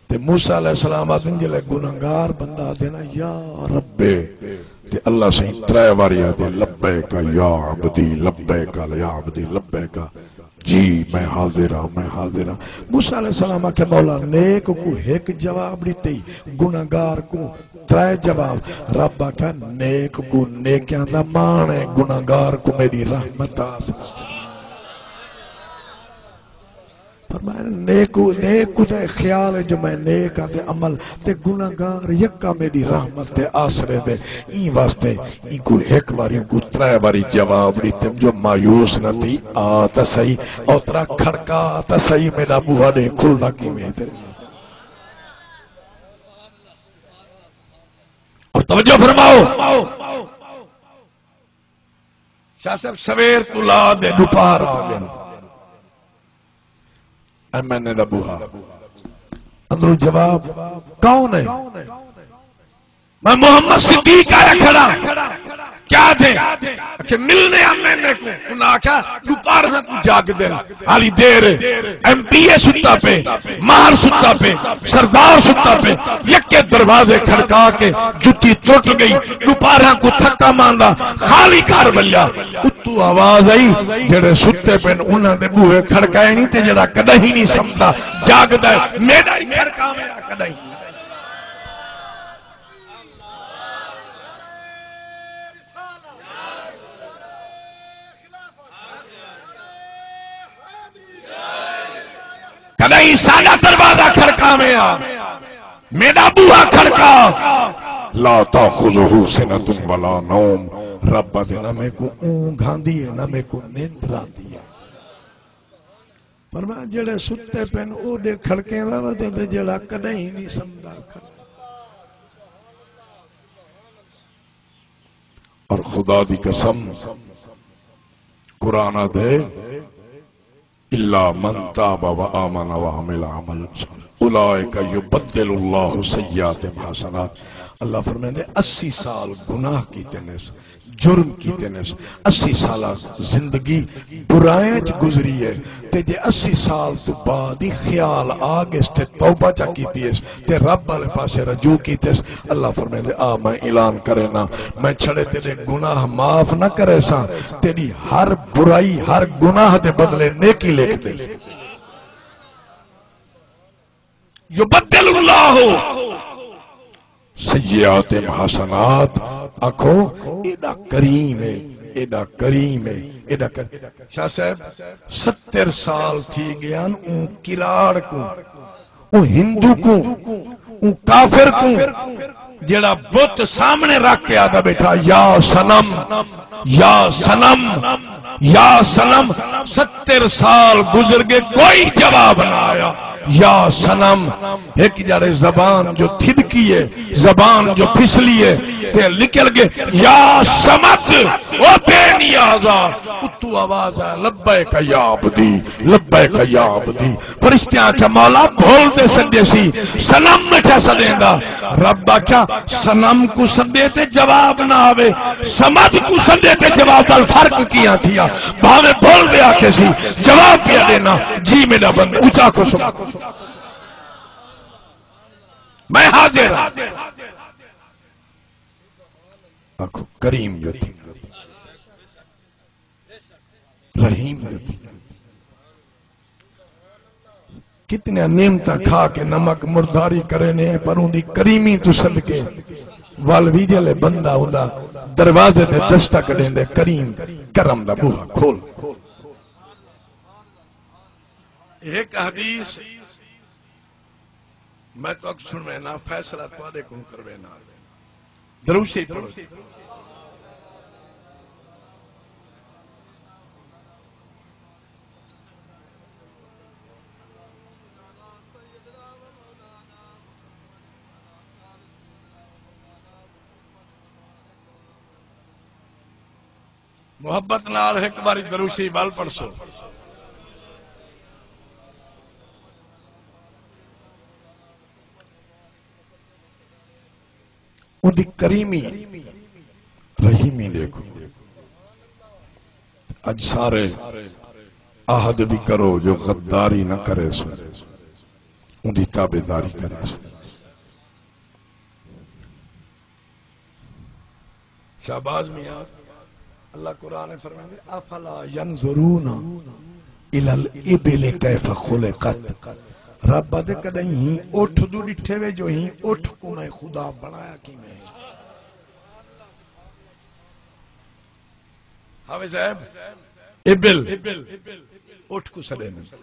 تے موسیٰ علیہ السلام آہدن، جلے گناہگار بندہ آہدے نا، یا رب، تے اللہ سئیں ترے واری آہدے، لبیک یا عبدی، لبیک یا عبدی، لبیک۔ جی، میں حاضر ہاں، میں حاضر ہاں۔ موسیٰ علیہ السلام آکھیا، مولا، نیک کوں ہک جواب ݙتے، گناہگار کوں ترے جواب۔ رب آکھیا، نیک کوں نیکیاں دا ماݨ ہے، گناہگار کوں میݙی رحمت آس۔ فرمایا، نیک، نیک کوں تے خیال ہے جو میں نیک ہاں تے عمل، تے گناہگار یکا میݙی رحمت دے آسرے دے۔ ایں واسطے اینکوں ہک واری، اونکوں ترے واری جواب ݙتم جو مایوس نہ تھی، آ تاں سہی، اوترا کھڑکا تاں سہی، میݙا بوہا ݙے کھلدا کیویں ہے تیݙے۔ اور توجہ فرماؤ، شاہ صاحب، سویر توں لا تے ݙوپہر آ ڳئے۔ ایم این اے دا بوہا۔ اندروں جواب، کون ہے؟ میں محمد صدیق آیا کھڑا۔ کیا دے؟ کہ ملنے ایم این اے کوں۔ انہاں آکھیا، ݙوپہر ہاں کوں جاڳدن۔ حالی دیر ہے۔ ایم پی اے ستا پئے، ماہر ستا پئے، سردار ستا پئے، یکے دروازے کھڑکا کے جتی ترٹ ڳئی، ݙوپہراں کوں تھکا ماندا خالی گھر ولیا۔ اتوں آواز آئی، جیڑھے ستے پن انہاں دے بوہے کھڑکائے نہیں، تے جیڑھا کݙاہیں نہیں سمدا جاڳدا ہے، میݙا ہی کھڑکاوے آ کݙاہیں۔ کݙاہیں ساݙا دروازہ کھڑکاوے آ، میݙا بوہا کھڑکا۔ لا تأخذہ سنۃ ولا نوم، رب آہدے نہ میکوں اونگھ آندی ہے، نہ میکوں نندر آندی ہے۔ فرمایا، جیڑھے ستے پن، اوݙے کھڑکیندا ودے، تے جیڑھا کݙاہیں نہیں سمدا کھڑکے۔ اور خدا دی قسم، قرآن آہدے، الا من تاب و آمن و عمل عملا صالحا۔ اولئک یبدل اللہ سیئاتہم حسنات۔ اللہ فرمیندے، اسی سال گناہ کیتے نس، جرم کیتے نس، اسی سالہ زندگی برائیں اچ گزری ہے، تے جے اسی سال تو بعد ہی خیال آ گئس تے توبہ چا کیتی اس تے رب والے پاسے رجوع کیتس، اللہ فرمیندے، آ میں اعلان کرینا، میں چھڑے تیڈے گناہ معاف نہ کریساں، تیڈی ہر برائی، ہر گناہ دے بدلے نیکی لکھ ڈیساں۔ یبدل اللہ سیئاتہم حسنات۔ آکھو، ایڈا کریم ہے، ایڈا کریم ہے، ایڈا کر-، شاہ صاحب، ستر سال تھی گئے ہن اوں کراڑ کوں، اوں ہندو کوں، اوں کافر کوں، جیڑھا بت سامنے رکھ کے آہدا بیٹھا، یا صنم، یا صنم، یا صنم۔ ستر سال گزر گئے، کوئی جواب نہ آیا۔ یا صنم، ہک جیڑھے زبان جو تھدکی ہے، زبان جو پھسلی ہے، تے نکل گئے، یا صمد، او بے نیازا۔ اتو آواز آ، لبیک یا عبدی، لبیک یا عبدی۔ فرشتیاں آکھیا، مولا، بھول تے سݙیسی، صنم نہ تھیا سݙیندا۔ رب آکھیا، صنم کوں سݙے تے جواب نہ آوے، صمد کوں سݙے تے جواب نال فرق کیاں تھیا؟ بھاویں بھول تے آکھیسی، جواب پیا ݙینا، جی میݙا بندہ، اچا آکھو سبحان۔ میں حاضر ہاں۔ آکھو کریم جو تھی۔ رحیم جو تھی۔ کتنیاں نعمتاں کھا کے نمک مرداری کرینے، پر اوندی کریمی توں صدقے ول وی جیلے بندہ اوندا دروازے تے دستک ݙیندے، کریم کرم دا بوہا کھول۔ ہک حدیث میں تہاکوں سݨوینا، فیصلہ تہاݙے کوں کروینا۔ درود شریف پڑھو۔ محبت نال ہک واری درود شریف ول پڑھسو۔ اوندی کریمی، رحیمی ݙیکھو۔ اڄ سارے عہد وی کرو جو غداری نہ کریسو، اوندی تابعداری کریسو۔ شہباز میاں، اللہ قرآن فرمیندے، افلا ینظرون الی الابل کیف خلقت۔ رب آہدے، کݙاہیں اٹھ دو ݙٹھے وے جو ہیں اٹھ کوں میں خدا بݨایا کیویں ہے؟ حافظ صاحب، ابل، اٹھ کوں سݙیندے۔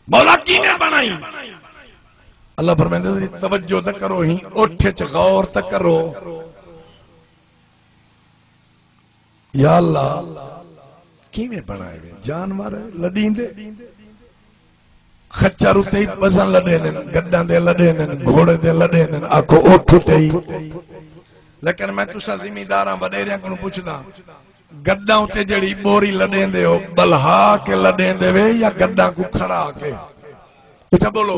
مولا کیویں بݨائی؟ اللہ فرمیندے، ذرا توجہ تاں کرو، ہیں اٹھ اچ غور تاں کرو۔ یا اللہ، کیویں بݨائے وے؟ جانور لݙیندے، خچر اتے ہی وزن لݙیندن، گݙاں دے لݙیندن، گھوڑے دے لݙیندن، آکھو اٹھ اتے ہی۔ لیکن میں تساں زمینداراں وݙیریاں کولوں پچھداں، گݙاں اتے جیڑھی ٻوری لݙیندے ہو، ٻلہا کے لݙیندے وے یا گݙاں کوں کھڑا کے؟ اچا ٻولو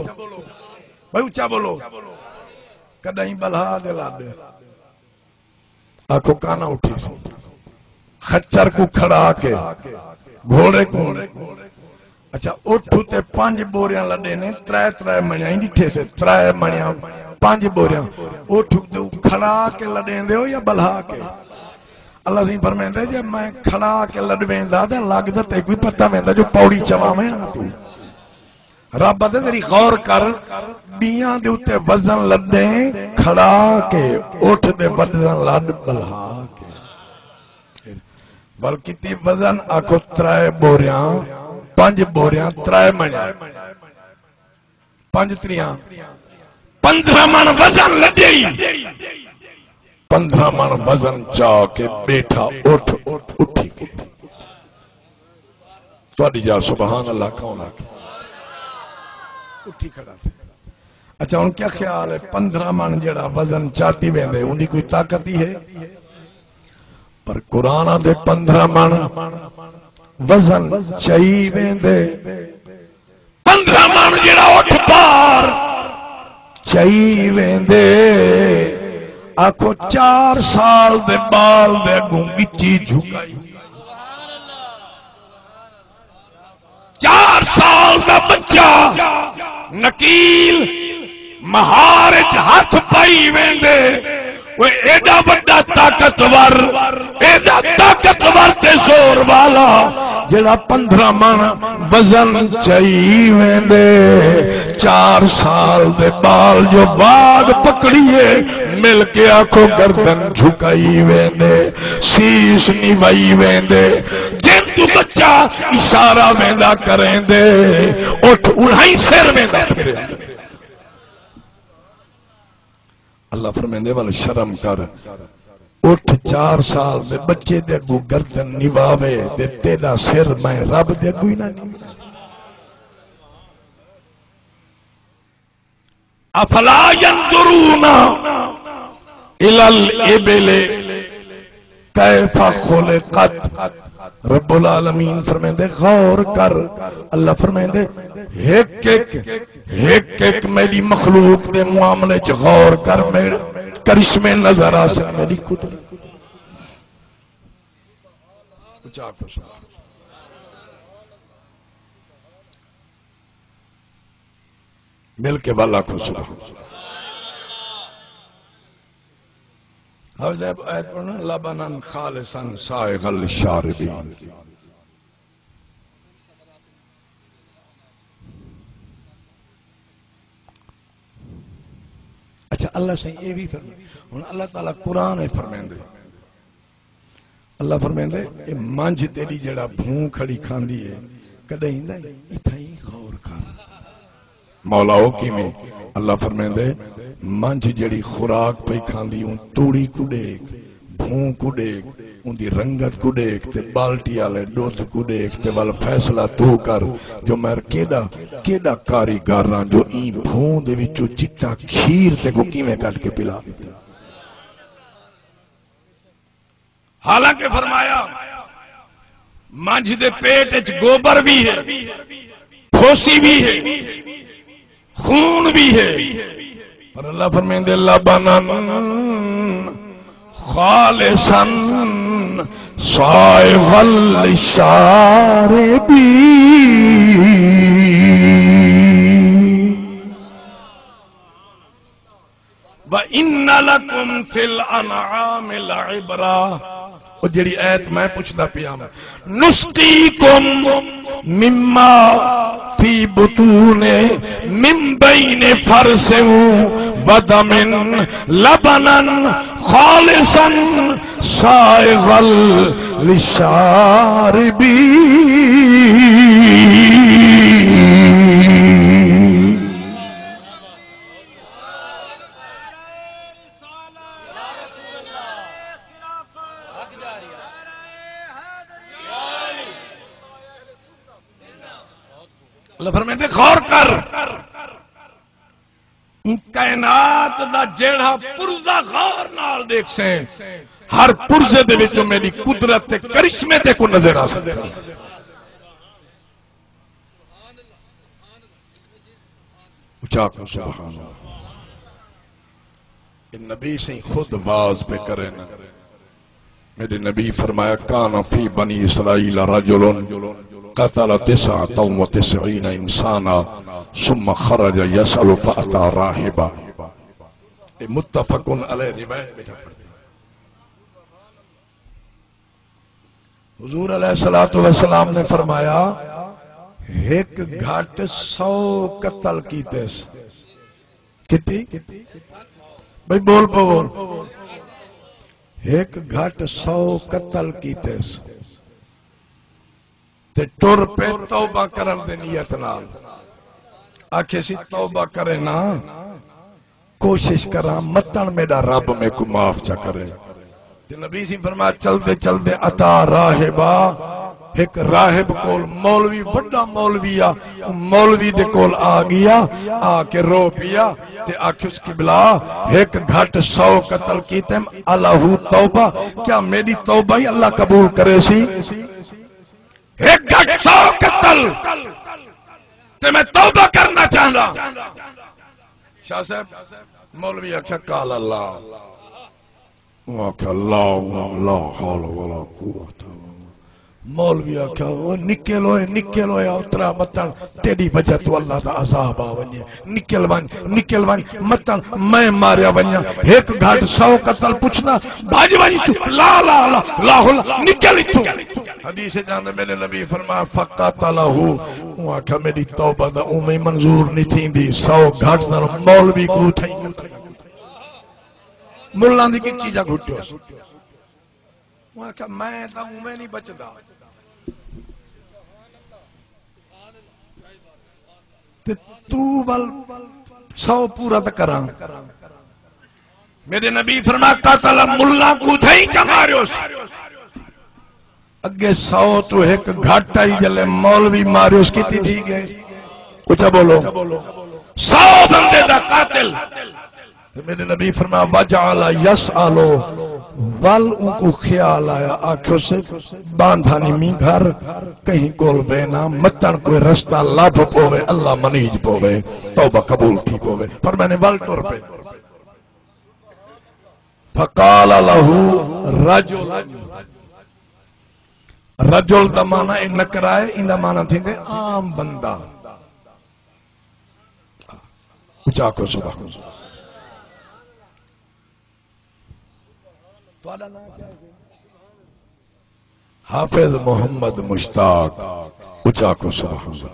بھائی، اچا ٻولو۔ کݙاہیں ٻلہا کے لݙ، آکھو کانا اٹھیسی۔ خچر کوں کھڑا کے، گھوڑے کوں۔ اچھا، اٹھ اتے پنج ٻوریاں لݙیندے، ترائے ترائے مݨیاں ہی ݙٹھیسے، ترائے مݨیاں، پنج ٻوریاں۔ اٹھ کوں کھڑا کے لݙیندے ہو یا ٻلہا کے؟ اللہ سئیں فرمیندے، جے میں کھڑا کے لݙویندا تاں لڳدا تیکوں پتہ ویندا جو پوڑی چواویں نہ توں۔ رب آہدے، ذرا غور کر، ٻیاں دے اتے وزن لݙیں کھڑا کے، اٹھ دے وزن لݙ ٻلہا کے۔ ول کیتی وزن، آکھو ترائے ٻوریاں، پنج ٻوریاں، ترائے مݨیاں، پنج تریاں، پندرہ مݨ وزن لݙئی۔ پندرہ مݨ وزن چا کے ٻیٹھا اٹھ، اٹھی کے۔ تہاݙی جا سبحان اللہ کون آکھے؟ اٹھی کھڑا تھے۔ اچھا، ہݨ کیا خیال ہے، پندرہ مݨ جیڑھا وزن چاتی ویندے، اوندی کوئی طاقت ہی ہے؟ پر قرآن آہدے پندرہ مݨ وزن چائی ویندے۔ پندرہ من جڑا اٹھ بار چائی ویندے، آکھو چار سال دے بال دے اگوں گچی جھکائی۔ چار سال دا بچہ نکیل مہار اچ ہتھ پائی ویندے، وہ ایڈا وڈا طاقتور، ایڈا طاقتور تے زور والا، جڑا پندرہ من وزن چائی ویندے۔ چار سال دے بال جو باگ پکڑیے، مل کے آکھو گردن جھکائی ویندے، سیس نوائی ویندے۔ جن تو بچہ اشارہ ویندا کریندے، اٹھ انہائی سر ویندا پھریندے۔ اللہ فرمیندے، ول شرم کر، اٹھ چار سال دے بچے دے اگوں گردن نواوے تے تیڈا سر میں رب دے اگوں ہی نہ نواں۔ افلا ينظرون الى الابل كيف خلقت۔ رب العالمین فرمیندے، غور کر۔ اللہ فرمیندے، ہک ہک، ہک ہک میری مخلوق دے معاملے چ غور کر، میرے کرشمے نظر آسن، میری قدرت۔ اچا آکھو سبحان اللہ۔ مل کے ول آکھو سبحان اللہ۔ حافظ صاحب آیت پڑھنا، لبنا خالصا سائغا للشاربین۔ اچھا، اللہ سائیں اے وی فرمائے۔ ہن اللہ تعالیٰ قرآن اچ فرمیندے، اللہ فرمیندے، اے منجھ تیݙی جیڑھا بھوں کھڑی کھاندی ہے، کݙاں ایندا ہے؟ اتھاں ہی غور کر۔ مولا، او کیویں؟ اللہ فرمیندے، منجھ جیڑھی خوراک پئی کھاندی، اوں توڑی کوں ݙیکھ، بھوں کوں ݙیکھ، اوندی رنگت کوں ݙیکھ تے بالٹی آلے ݙودھ کوں ݙیکھ تے ول فیصلہ توں کر جو میں کیݙا، کیݙا کاریگر ہاں جو ایں بھوں دے وچوں چٹا کھیر تیکوں کیویں کڈھ کے پلا ݙتا۔ حالانکہ فرمایا، منجھ دے پیٹ اچ گوبر وی ہے، پھوسی وی ہے، خون وی ہے، پر اللہ فرمیندے، لبنا خالصا سائغا للشاربین۔ وَإِنَّ لَكُمْ فِي الْأَنْعَامِ لَعِبْرَةً۔ او جیڑھی آیت میں پچھدا پیاں، نُسْقِيكُم مِّمَّا فِي بُطُونِهَا مِن بَيْنِ فَرْثٍ وَدَمٍ لَبَنًا خَالِصًا سَائِغًا لِّلشَّارِبِينَ۔ اللہ فرمیندے، غور کر، ایں کائنات دا جیڑھا پرزہ غور نال ݙیکھسیں، ہر پرزے دے وچوں میݙی قدرت تے کرشمے تیکوں نظر آسن۔ اچا آکھو سبحان اللہ۔ اے نبی سئیں خود واز پئے کرن۔ میݙے نبی فرمایا، کان فی بنی اسرائیل رجل قتل تسعة وتسعین انسانا ثم خرج یسأل فأتی راہبا۔ اے متفق علیہ روایت بیٹھا پڑھتے۔ حضور علیہ الصلوۃ والسلام نے فرمایا، ہک گھٹ سو قتل کیتس۔ کیتی؟ بھئی بول پو بول۔ ہک گھٹ سو قتل کیتس۔ تے ٹر پئے توبہ کرݨ دی نیت نال۔ آکھیسی، توبہ کرے نا، کوشش کراں، متݨ میݙا رب میکوں معاف چا کرے۔ تے نبی سئیں فرمایا، چلدے چلدے اتی راہبا، ہک راہب کول، مولوی، وݙا مولوی آ، مولوی دے کول آ ڳیا، آ کے رو پیا تے آکھیس، قبلہ، ہک گھٹ سو قتل کیتم، الہ توبہ، کیا میݙی توبہ ہی اللہ قبول کریسی؟ ہک گھٹ سو قتل۔ تے میں توبہ کرنا چاہندا۔ شاہ صاحب، مولوی آکھیا، قال اللہ۔ اوں آکھیا، لا، لا، لا حول ولا قوت۔ مولوی آکھیا، او نکل اوئے، نکل اوئے، اترا متن، تیݙی وجہ توں اللہ دا عذاب آ ونڄے۔ نکل ونڄ، نکل ونڄ، متن میں ماریا ونڄاں۔ ہک گھٹ سو قتل پچھدا، بھڄ ونڄ اتھوں۔ لا، لا، لا، لا حول، نکل اتھوں۔ حدیث چ آندے، میݙے نبی فرمایا، فقتلہ۔ اوں آکھیا، میݙی توبہ دا اونویں منظور نہیں تھیندی، سو گھٹ سن، مولوی کوں تھئی۔ ملاں دی کچی جا گھٹیوس۔ اوں آکھیا، میں تاں اونویں نہیں بچدا۔ تے توں ول سو پورا تاں کراں۔ میݙے نبی فرمایا، قتل، ملاں کوں تھئی چا ماریوس۔ اڳے سو توں ہک گھٹ آئی، جلے مولوی ماریوس، کیتی تھی ڳئے۔ اچا ٻولو۔ سو بندے دا قاتل۔ تے میݙے نبی فرمایا، وجعل یسأل، ول اونکوں خیال آیا، آکھیوس، ٻاندھا نی می گھر، کہیں کول وینا، متن کوئی رستہ لبھ پووے، اللہ منیج پووے، توبہ قبول تھی پووے۔ پر میں نے ول ٹر پئے۔ فقال لہ رجل، رجل دا معنی اے نکرہ اے، ایندا معنی تھیندے عام بندہ۔ اچا آکھو سبحان اللہ۔ تہاݙا ناں کیا ہے؟ حافظ محمد مشتاق۔ اچا آکھو سبحان اللہ۔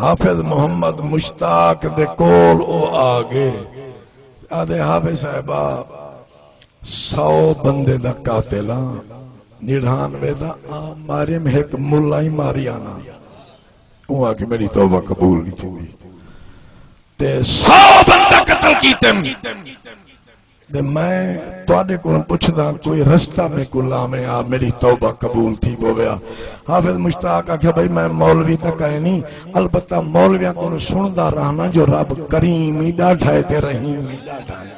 حافظ محمد مشتاق دے کول او آ ڳئے۔ آہدے، حافظ صاحبہ، سو بندے دا قاتل ہاں، نڑانوے دا عام ماریم، ہک ملا ہی ماری آنا۔ اوں آکھیا، میݙی توبہ قبول نہیں تھیندی۔ تے سو بندہ قتل کیتے۔ تے میں تہاݙے کولوں پچھداں، کوئی رستہ میکوں لاویں آ، میݙی توبہ قبول تھی پووے آ۔ حافظ مشتاق آکھیا، بھئی میں مولوی تاں کائنی، البتہ مولویاں کولوں سݨدا رہنا جو رب کریم ہی ݙاڈھا ہے تے رحیم ہی ݙاڈھا ہے۔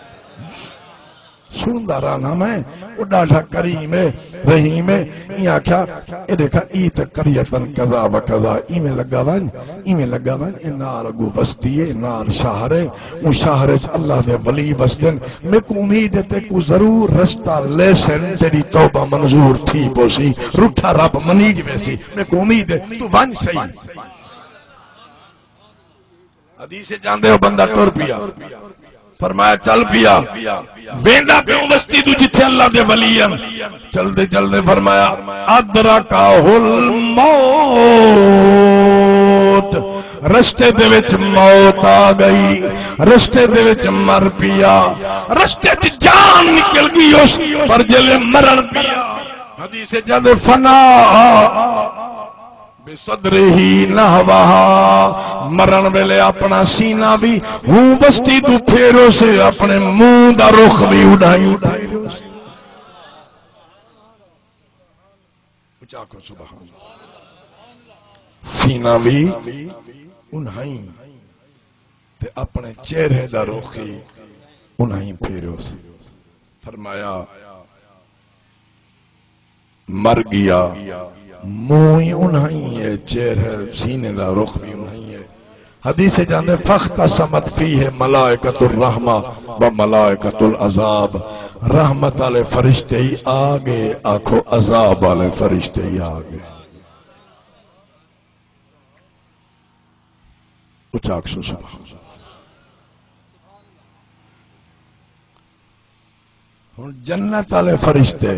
سݨدا رہنا میں، او ݙاڈھا کریم ہے، رحیم ہے۔ ایں آکھیا، اے ݙیکھا، اے تے قریۃ کذا و کذا، ایویں لڳا ونڄ، ایویں لڳا ونڄ، اے نال اڳوں وستی ہے، نال شہر ہے، اوں شہر اچ اللہ دے ولی وسدن۔ میکوں امید ہے تیکوں ضرور رستہ لیسن، تیݙی توبہ منظور تھی پوسی، رٹھا رب منیج ویسی۔ میکوں امید ہے، توں ونڄ سہی۔ حدیث اچ آندے، او بندہ ٹر پیا۔ فرمایا، چل پیا۔ ویندا پیوں وستی توں جتھے اللہ دے ولی ہن۔ چلدے چلدے فرمایا، ادرکہ الموت، رستے دے وچ موت آ ڳئی، رستے دے وچ مر پیا، رستے اچ جان نکل ڳئی اس، پر جلے مرݨ پیا۔ حدیث اچ آندے، فنا بصدرہ نحوہا، مرݨ ویلے اپݨا سینہ وی ہوں وستی توں پھیروسے، اپݨے منہ دا رخ وی اݙاہیں پھیروسے۔ اچا آکھو سبحان اللہ۔ سینہ وی اݙاہیں تے اپݨے چہرے دا رخ وی اݙاہیں پھیروسے۔ فرمایا، مر ڳیا، منہ وی اݙاہیں ہے، چہرہ، سینے دا رخ وی اݙاہیں ہے۔ حدیث اچ آندے، فاختصمت فیہ ملائکۃ الرحمہ و ملائکۃ العذاب، رحمت والے فرشتے ہی آ ڳئے، آکھو عذاب والے فرشتے ہی آ ڳئے۔ اچا آکھسو سبحان اللہ۔ ہݨ جنت والے فرشتے،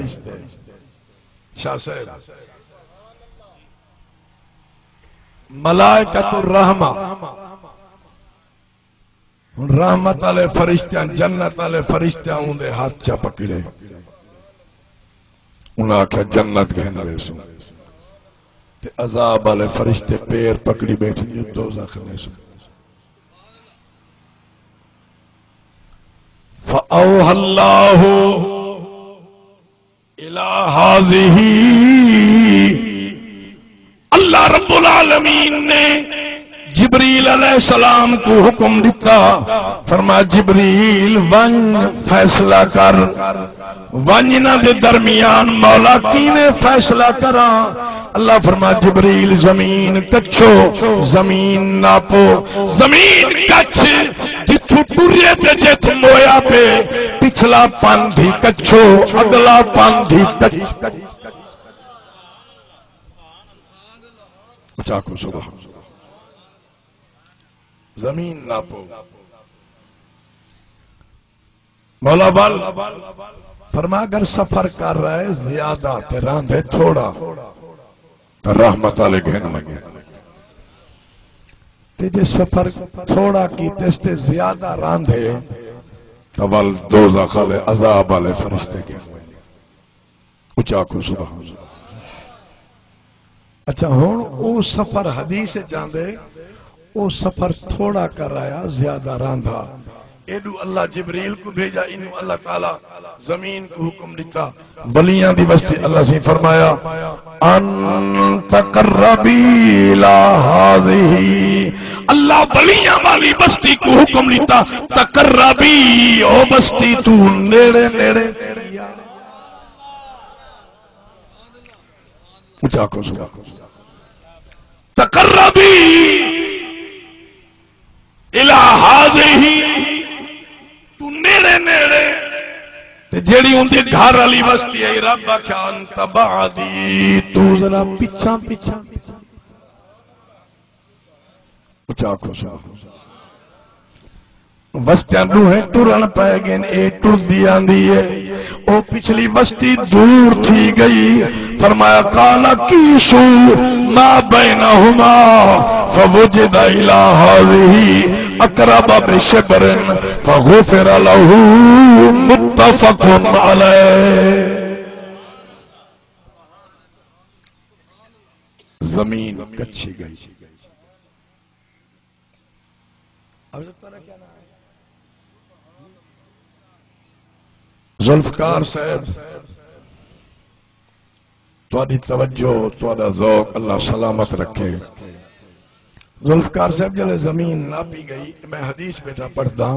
شاہ صاحب، ملائکۃ الرحمہ، ہݨ رحمت والے فرشتیاں، جنت والے فرشتیاں اوندے ہتھ چا پکڑے۔ انہاں آکھیا، جنت گھن ویسوں۔ تے عذاب والے فرشتے پیر پکڑی ٻیٹھن جو دوزخ ویسوں۔ فأوحى الله إلى هذه، اللہ رب العالمین نے جبریل علیہ السلام کو حکم دیتا، فرمایا، جبریل، ونج فیصلہ کر، ونج انہاں دے درمیان مولا کیویں فیصلہ کراں۔ اللہ فرما، جبریل، زمین کچھو، زمین ناپو، زمین کچھ، جتھوں ٹرے تے جتھ مویا پے، پچھلا پندھ ہی کچھو، اگلا پندھ ہی کچھ۔ اچھا کو سبحان اللہ۔ زمین ناپو۔ مولا ول فرما، اگر سفر کر رہا ہے زیادہ تے راندھے تھوڑا، تو رحمت والے گھن ونڄے۔ تے جے سفر تھوڑا کیتس تے زیادہ راندھے، تو ول دوزخ والے، عذاب والے فرشتے گھن ونڄے۔ اچا آکھو سبحان اللہ۔ اچھا، ہن او سفر حدیث وچ آندے، او سفر تھوڑا کرایا، زیادہ راندھا۔ ایڈو اللہ جبریل کو بھیجا، انو اللہ تعالی زمین کو حکم ڈتا۔ ولیاں دی وستی اللہ سی فرمایا، ان تقربی الی ہذہ۔ اللہ ولیاں والی وستی کو حکم ڈتا، تقربی، او وستی تو نیڑے نیڑے۔ اچا آکھو سبحان اللہ۔ تقربی الی ہذہ، تو نیڑے نیڑے۔ تے جیڑی اوندے گھر والی وستی ہے، رب آکھیا، انت بعدی، تو ذرا پچھاں پچھاں۔ اچا آکھو سبحان اللہ۔ وستیاں ݙوہیں ٹرݨ پئے ڳئن، اے ٹردی آندی ہے، او پچھلی وستی دور تھی ڳئی۔ فرمایا، قال قیسوا ما بینہما فوجد الی ہذہ اقرب بشبر فغفر لہ، متفق علیہ۔ زمین کچھی ڳئی۔ ذوالفقار صاحب، تہاݙی توجہ، تہاݙا ذوق اللہ سلامت رکھے۔ ذوالفقار صاحب، جلے زمین ناپی ڳئی، میں حدیث بیٹھا پڑھدا،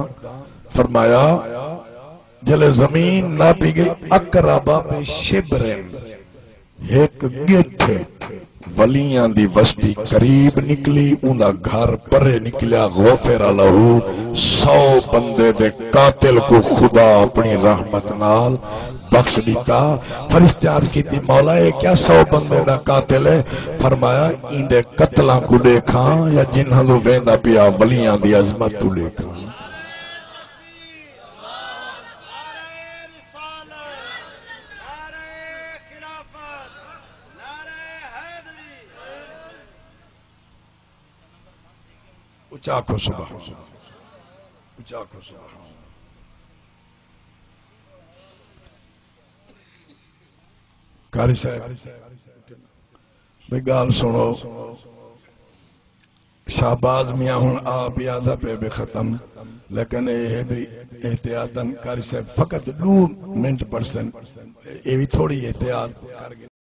فرمایا، جلے زمین ناپی ڳئی، اقرب بشبر، ہک ڳٹھ ولیاں دی وستی قریب نکلی، اوندا گھر پرے نکلیا، غفر لہ، سو بندے دے قاتل کو خدا اپݨی رحمت نال بخش ݙتا۔ فرشتے عرض کیتی، مولا، اے کیا سو بندے دا قاتل ہے؟ فرمایا، ایندے قتلاں کو ݙیکھاں یا جنہاں لو ویندا پیا ولیاں دی عظمت تو ݙیکھاں۔ اچا آکھو سبحان اللہ۔ اچا آکھو سبحان اللہ۔ قاری صاحب، بھئی ڳالھ سݨو۔ شہباز میاں ہݨ آپ ہی آہدا پئے بھئی ختم، لیکن اے ہے بھئی احتیاطاً قاری صاحب فقط ݙو منٹ پڑھسن، اے وی تھوڑی احتیاط کر ڳئے۔